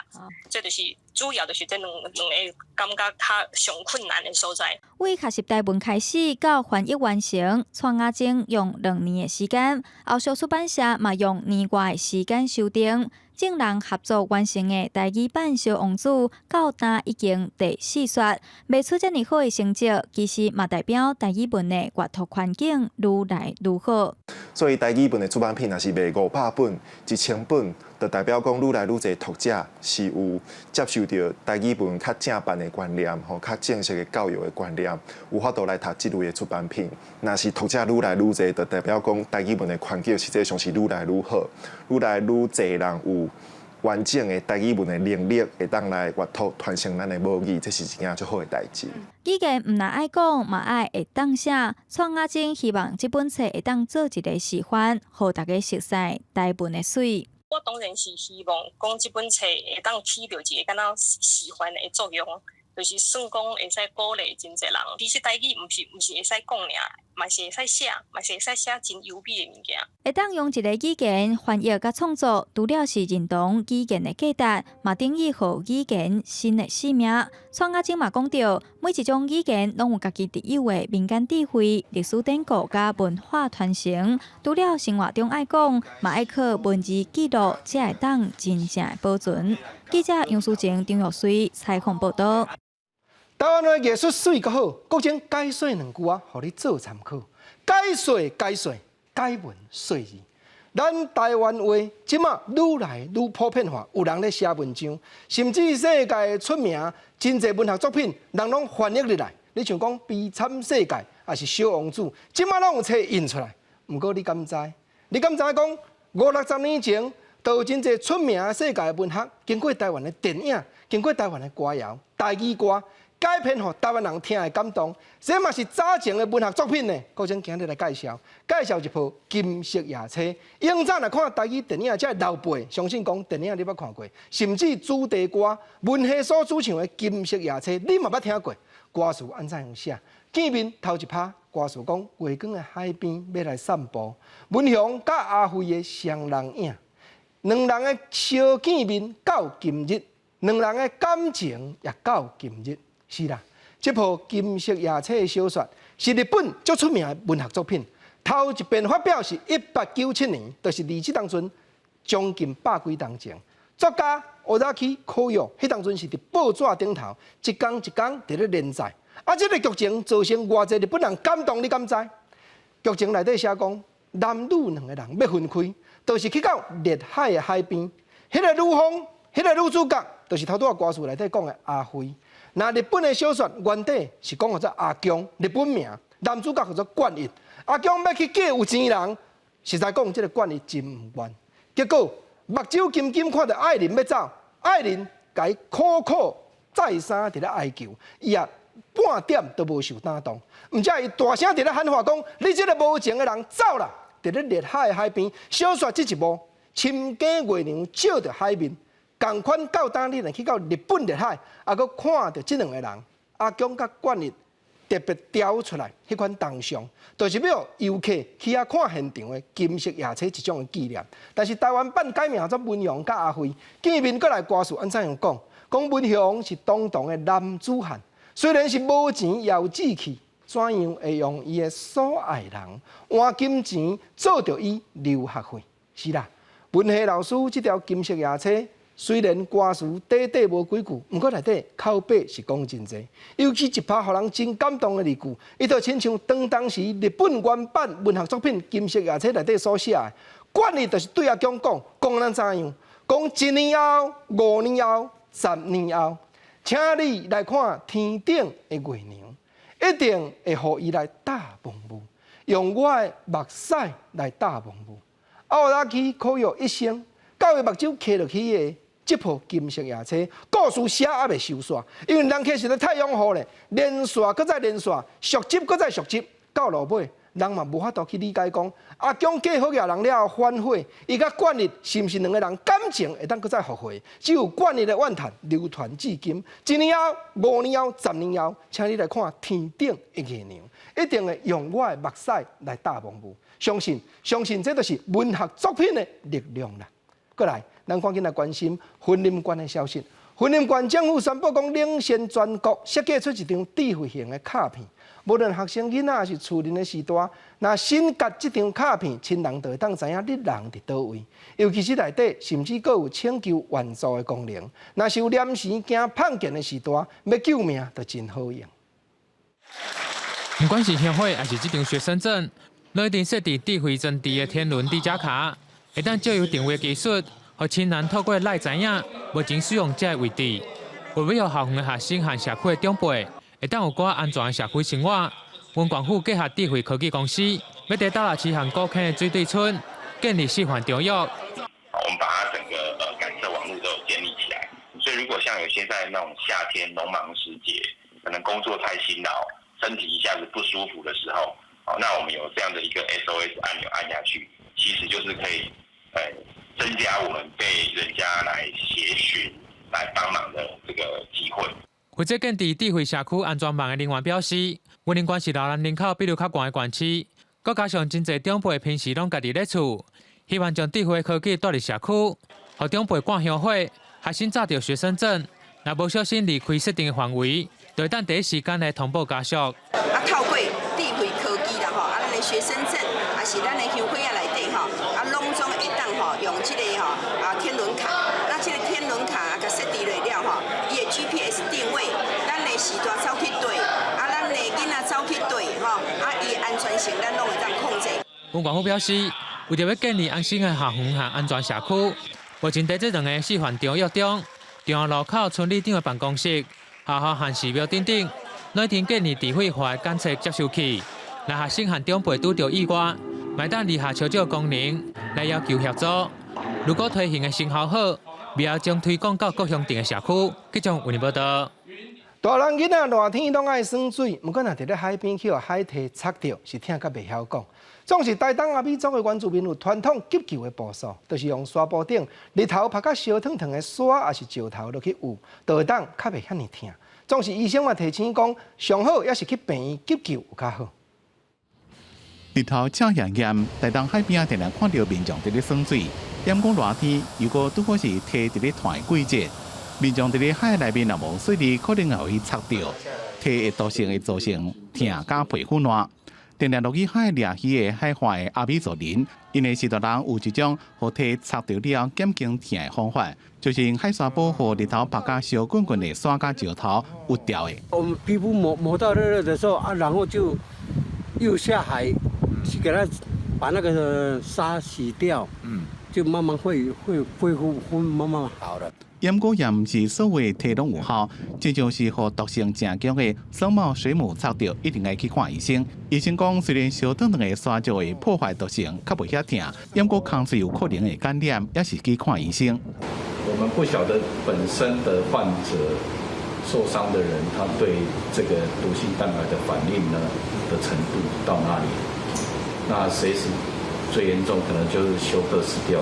這就是主要就是這兩個感覺較上困難的所在。對學習台文開始到翻譯完成，蔡雅晶用2年的時間，後續出版社嘛用年外的時間修訂。眾人合作完成的台語版《小王子》，到今已經第四刷，賣出遮爾好的成績，其實嘛代表台語文的閱讀環境愈來愈好。所以台語文的出版品若是賣500本、1000本，就代表講愈來愈濟讀者是有接受著台語文較正版的觀念，吼，較正式的教育的觀念，有法度來讀這類的出版品。若是讀者愈來愈濟，就代表講台語文的環境實際上是愈來愈好，愈來愈濟人有完整的台語文的能力，會當來閱讀傳承咱的母語，這是一件足好的代誌。語言毋但愛講，嘛愛會當寫。蔡雅晶希望這本冊會當做一個示範，予大家熟悉台文的媠。我當然是希望講這本冊會當起著一個敢若示範的作用，就是算講會使鼓勵真濟人。其實台語毋是會使講爾，嘛是會使寫，嘛是會使寫真優美的物件。會當用一个語言翻譯佮創作，除了是認同語言的價值，嘛等於予語言新的生命。蔡雅晶嘛講著，每一種語言攏有家己特有的民間智慧、歷史典故佮文化傳承。除了生活中愛講，嘛愛靠文字記錄，才會當真正的保存。記者楊淑靜、張玉穗採訪報導。台灣話藝術媠閣好，國珍解說兩句仔，予你做參考。解說解說，解文說字。咱台灣話這馬愈來愈普遍化，有人咧寫文章，甚至世界出名真濟文學作品，人攏翻譯入來。你像講悲慘世界，抑是小王子，這馬攏有冊印出來。毋過你敢知？你敢知講五六十年前，就有真濟出名世界文學，經過台灣的電影，經過台灣的歌謠、台語歌改編，予台灣人聽會感動。這嘛是早前的文學作品呢。國珍今日來介紹，介紹一部《金色夜車》。以前若看台語電影，這老輩相信講電影你捌看過，甚至主題歌文夏所主唱的《金色夜車》，你嘛捌聽過。歌詞按怎樣寫？見面頭一拍，歌詞講月光的海邊欲來散步，文雄佮阿慧的雙人影，兩人的相見面到今日，兩人的感情也到今日。是啦，這部《金色夜車》的小說是日本足出名的文學作品，頭一遍發表是1897年，就是離這當陣將近百幾年前。作家 Ozaki Koyo，彼當陣是佇報紙頂頭，一工一工佇咧連載。啊，這个劇情造成偌濟日本人感動，你敢知？劇情內底寫講，男女兩个人欲分開，就是去到熱海的海邊。彼个女方，彼个女主角，就是頭拄仔歌詞內底講的阿慧。那日本的小說原底是講叫做阿強，日本名，男主角叫做冠一。阿強欲去嫁有錢人，實在講這个冠一真毋願。結果目睭金金看著愛人欲走，愛人共伊苦苦再三佇咧哀求，伊也半點都無受打動。毋才伊大聲佇咧喊話講：你這个無情的人走啦！佇咧熱海的海邊，小說這一幕，深更月娘照著海面，仝款到今你若去到日本熱海，猶閣看著這兩个人，阿強佮冠一特別雕出來彼款銅像，就是欲予遊客去遐看現場的金色夜車一種的紀念。但是台灣版改名做文雄佮阿慧，見面過來歌詞按怎樣講？講文雄是堂堂的男子漢，雖然是無錢也有志氣，怎樣會用伊的所愛人換金錢做著伊留學費？是啦，文夏老師這條金色夜車。雖然歌詞短短無幾句，毋過內底口白是講真濟。尤其一拍予人真感動的字句，伊就親像當時日本原版文學作品《金色夜車》內底所寫的，冠一就是對阿強講，講咱怎樣？講一年後、5年後、10年後，請你來看天頂的月娘，一定會予伊來搭夢霧，用我的目屎來搭夢霧。Ozaki Koyo 一生，到伊目睭閉落去的。這部金色夜車故事寫猶未收煞，因為人客實在太擁護咧，連續閣再連續，續集閣再續集，到落尾人嘛無法度去理解講，阿強嫁予彼个人了後反悔，伊佮冠一是毋是兩个人感情會當閣再復回？只有冠一的怨嘆流傳至今。一年後、5年後、十年後，請你來看天頂的月娘，一定會用我的目屎來搭夢霧。相信，相信這就是文學作品的力量啦。過來。咱趕緊來關心雲林縣的消息。雲林縣政府宣布講，領先全國設計出一張智慧型的卡片。無論學生囡仔抑是厝鄰的序大，若先捔這張卡片，親人就會當知影你人佇佗位。尤其是內底，甚至閣有請求援助的功能。若是有臨時驚碰見的序大，欲救命就真好用。毋管是香火，抑是這張學生證，攏一定設置智慧增值的天倫智家卡，會當借由定位技術。予親人透過 LINE 知影目前使用者的位置，為了予校園的學生和社區的長輩，會當有較安全的社區生活。雲縣府結合智慧科技公司，欲佇斗六市和古坑的水對村建立示範場域。我們把它整個感測網路都有建立起來，所以如果像有些在那種夏天農忙時節，可能工作太辛勞，身體一下子不舒服的時候，哦，那我們有這樣的一個 SOS 按鈕按下去，其實就是可以，增加我們被人家來協尋、來幫忙的這個機會。負責建置智慧社區安全網的人員表示，雲林縣是老人人口比率較懸的縣市，閣加上真濟長輩平時攏家己咧厝，希望將智慧科技帶入社區，予長輩掛香火，學生紮著學生證，若無小心離開設定的範圍，就會當第一時間來通報家屬。啊，透過智慧科技啦吼，啊，咱的學生證，抑是咱的香火仔內底吼，啊，攏總會當吼用這个吼啊天倫卡，那這个天倫卡共設置落了吼，伊的 GPS 定位，咱的時段走去佗，啊，咱的囡仔走去佗吼，啊，伊的安全性咱攏會當控制。文管府表示，為著欲建立安心的校園和安全社區，目前佇這兩个示範場約中，中央路口村里長的辦公室、學校和寺廟等等，攏已經建立智慧化的監測接收器，若學生和長輩拄著意外，會當立下求救功能來要求協助。如果推行的成效好，未來將推廣到各鄉鎮的社區。記者為您報道。大人囡仔熱天攏愛耍水，毋過若佇咧海邊去予海堤插著，是疼甲袂曉講。總是台東阿美族的原住民有傳統急救的步數，就是用沙埔頂日頭曝甲燒燙燙的沙，抑是石頭落去捂，就會當較袂遐爾疼。總是醫生嘛提醒講，上好猶是去病院急救有較好。日頭正炎炎，台東海邊仔定定看著民眾佇咧耍水。踮講熱天，如果拄好是堤佇咧湠的季節，民眾佇咧海內面若無細膩，可能會予伊插著，堤的毒性會造成疼佮皮膚爛。定定落去海掠魚的海岸的阿美族人，𪜶的序大人有一種予堤插著了後減輕疼的方法，就是用海沙埔予日頭曝甲燒滾滾的沙佮石頭捂牢的。我們皮膚磨磨到熱熱的時候啊，然後就又下海去給它把那個沙洗掉，就慢慢會恢復，會慢慢好的。毋過也毋是所有堤攏有效，這就是予毒性誠強的僧帽水母插著，一定愛去看醫生。醫生講，雖然燒燙燙的沙石會破壞毒性，較袂遐疼，毋過空喙有可能會感染，猶是去看醫生。我們不曉得本身的患者受傷的人，他對這個毒性蛋白的反應呢的程度到哪裡？那隨時最嚴重可能就是休克死掉。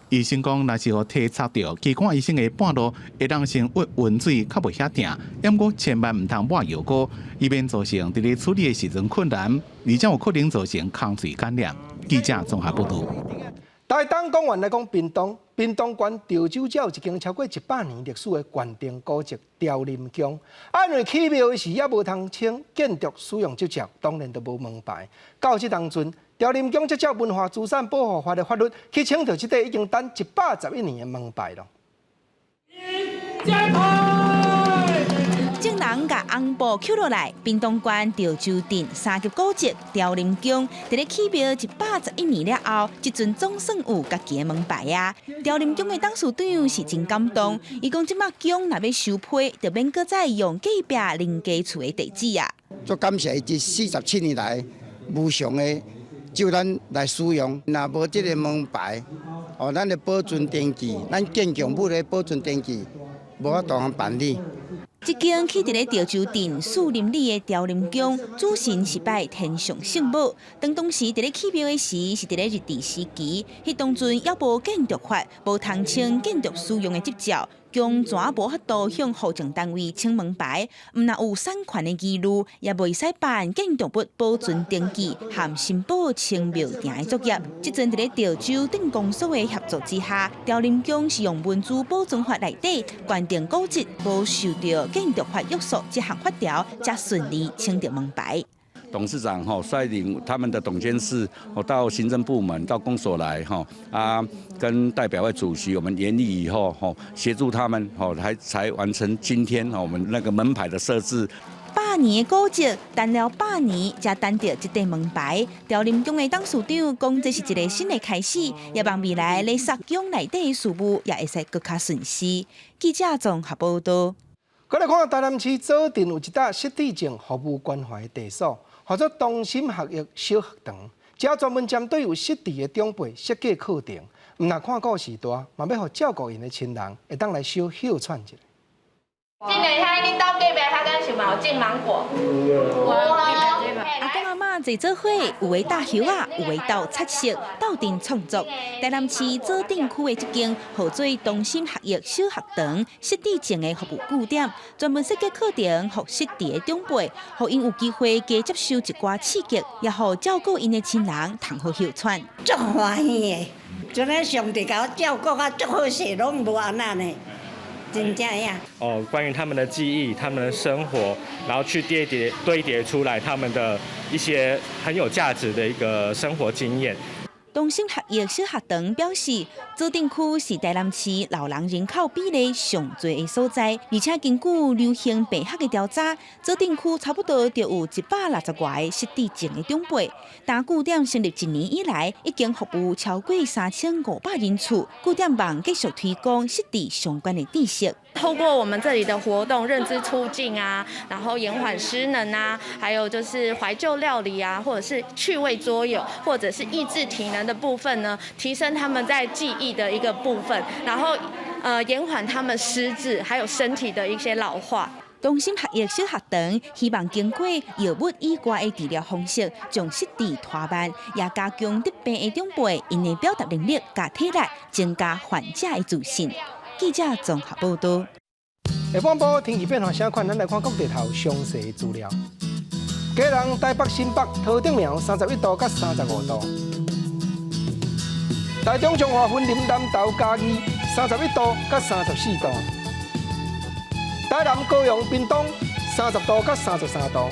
醫生講，若是予堤插著，去看醫生的半路會當先鬱溫水，較袂遐疼。毋過千萬毋通抹藥膏，以免造成佇咧處理的時陣困難，而且有可能造成空喙感染。記者綜合報導。台東講完來講屏東，屏東縣潮州這有一間超過100年歷史的縣定古蹟潮林宮。啊，因為起廟時猶無通請建築使用執照，當然就無門牌。到這當陣，潮林宮這照文化資產保護法的法律，去請著這塊已經等111年的門牌囉。眾人共紅布抾落來，屏東縣潮州鎮三級古蹟潮林宮，佇咧起廟111年了後，這陣總算有家己的門牌啊！潮林宮的董事長是真感動，伊講這馬宮若欲收批，就免閣再用隔壁林家厝的地址啊！足感謝伊這47年來無償的借咱來使用，若無這个門牌，哦，咱的保存登記，咱建築物的保存登記，無法度通辦理。這間起佇咧潮州鎮樹林里的潮林宮，主神是拜天上聖母。當當時佇咧起廟的時，是佇咧日治時期，彼當陣猶無建築法，無通請建築使用的執照，宮怎無法度向戶政單位請門牌，毋但有產權的疑慮，也袂使辦建築物保存登記和申報清廟埕的作業。這陣佇咧潮州鎮公所的協助之下，潮林宮是用文資保存法內底縣定古蹟，無受著建築法約束這項法條，才順利請著門牌。董事長吼率領他們的董監事，到行政部門到公所來吼啊，跟代表會主席我們研議以後吼，協助他們吼，才完成今天我們那個門牌的設置。百年的古蹟，等了百年才等著這塊門牌。潮林宮的董事長講，這是一个新的開始，也望未來咧聳宮內底的事務也會使閣較順遂。記者綜合報道。閣來看台南市左鎮有一搭失智症服務關懷的地所，號做同心學育小學堂，這專門針對有失智的長輩設計課程，毋但看顧序大，嘛欲予照顧𪜶的親人會當來小歇喘一下。進來遐，恁兜隔壁遐敢是嘛有種芒果？阿公阿嬤媽坐做伙，有的搭葉仔，有的鬥彩色，鬥陣創作。台南市左鎮區的這間號做東心學藝小學堂失智症的服務據點，專門設計課程予失智的長輩，予𪜶有機會加接受一寡刺激，也予照顧𪜶的親人通好歇喘。足歡喜的，這呢上帝共我照顧甲足好勢，攏無按怎呢。真正呀！哦，關於他們的記憶、他們的生活，然後去疊疊堆疊出來他們的一些很有價值的一個生活經驗。東心學藝小學堂表示，左鎮區是台南市老人人口比例上濟的所在，而且根據流行病學的調查，左鎮區差不多就有160外个失智症的長輩。但據點成立一年以來，已經服務超過3500人次。據點望繼續推廣失智相關的知識。透過我們這裡的活動，認知促進啊，然後延緩失能啊，還有就是懷舊料理啊，或者是趣味桌遊，或者是益智體能的部分呢，提升他們在記憶的一個部分，然後延緩他們失智，還有身體的一些老化。東心學藝小學堂希望經過藥物以外的治療方式，將失智拖慢，也加強得病的長輩𪜶的表達能力佮體力，增加患者的自信。記者綜合報道。下半晡天氣變化啥款？咱來看各地頭詳細資料。基隆、台北、新北、桃竹苗31度佮35度。台中彰化、雲林、南投、嘉義31度佮34度。台南、高雄、屏東30度佮33度。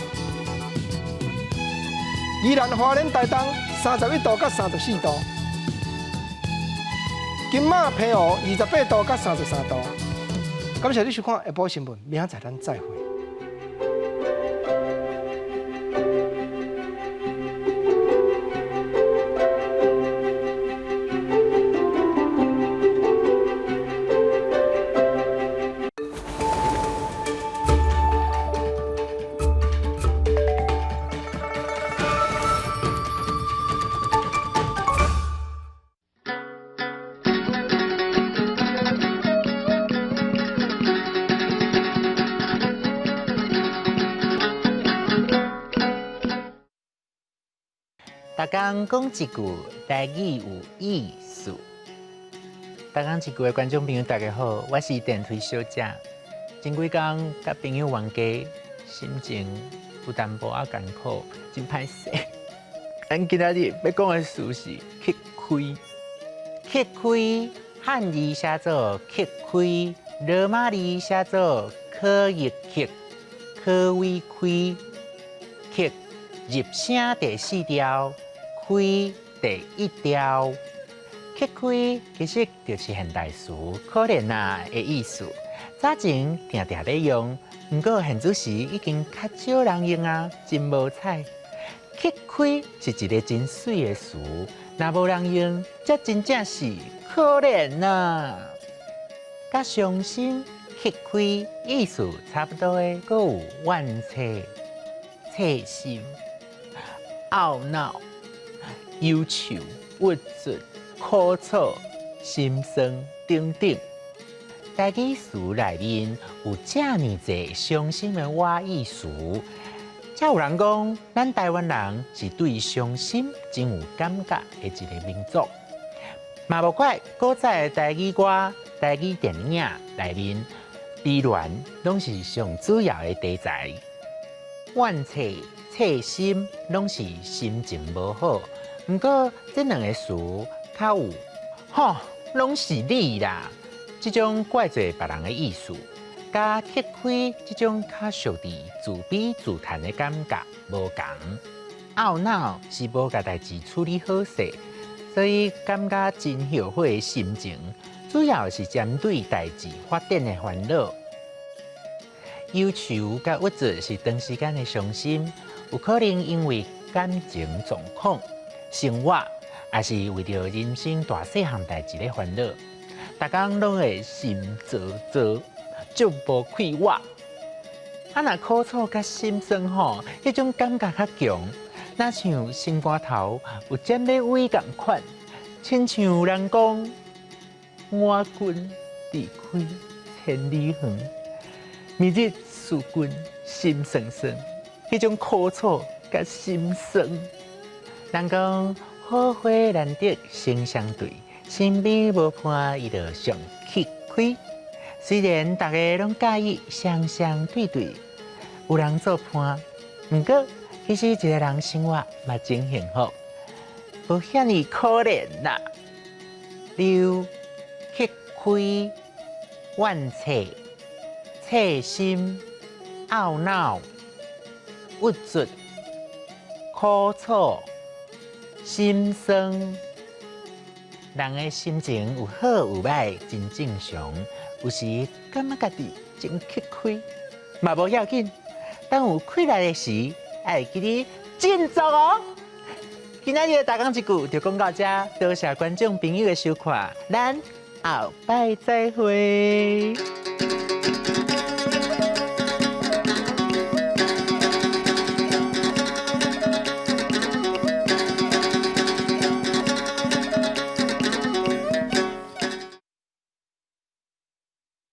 宜蘭、花蓮、台東31度佮34度。金馬、澎湖28度佮33度。感謝你收看下晡新聞，明仔載咱再會。逐工講一句台語有意思。逐工一句的觀眾朋友，大家好，我是電推小姐。前幾工佮朋友冤家，心情有淡薄仔艱苦，真歹勢。咱今仔日欲講的詞是乞開。乞開，漢字寫做乞開，羅馬字寫做可益乞，可為開，乞入聲第四調，開第一調。乞開其實就是現代詞，可憐啊的意思。早前定定咧用，毋過現此時已經較少人用啊，真無彩。乞開是一个真媠的詞，若無人用，這真正是可憐啊。佮傷心、乞開意思差不多的，閣有怨嗟、切心、懊惱、憂愁、鬱卒、苦楚、心酸等等。台語詞內面有遮爾濟傷心的倚意詞，才有人講，咱台灣人是對傷心真有感覺的一个民族。嘛無怪古早的台語歌、台語電影內面，悲戀攏是上主要的題材。怨嗟、切心攏是心情無好。毋過這兩个詞較有，吼，攏是你啦。這種怪罪別人的意思，佮乞開這種較屬佇自卑自嘆的感覺無仝。懊惱是無共代誌處理好勢，所以感覺真後悔的心情，主要是針對代誌發展的煩惱。憂愁佮鬱卒是長時間的傷心，有可能因為感情狀況、生活，抑是為著人生大細項代誌咧煩惱。逐工攏會心躁躁，足無快活。啊，若苦楚佮心酸吼，彼種感覺較強，若像心肝頭有針咧崴仝款，親像人講我君離開千里遠，明日思君心酸酸，彼種苦楚佮心酸。人講好花難得成雙對，身邊無伴伊就上吃虧。雖然大家攏佮意雙雙對對，有人做伴，毋過其實一个人生活嘛真幸福，無遐爾可憐啦。溜、吃虧、怨切、切心、懊惱、鬱卒、苦楚、心酸。人的心情有好有歹，真正常。有時感覺家己真吃虧，嘛無要緊。當有氣力的時，愛會記得振作哦。今仔日的大講一句就講到這，多謝觀眾朋友的收看，咱後擺再會。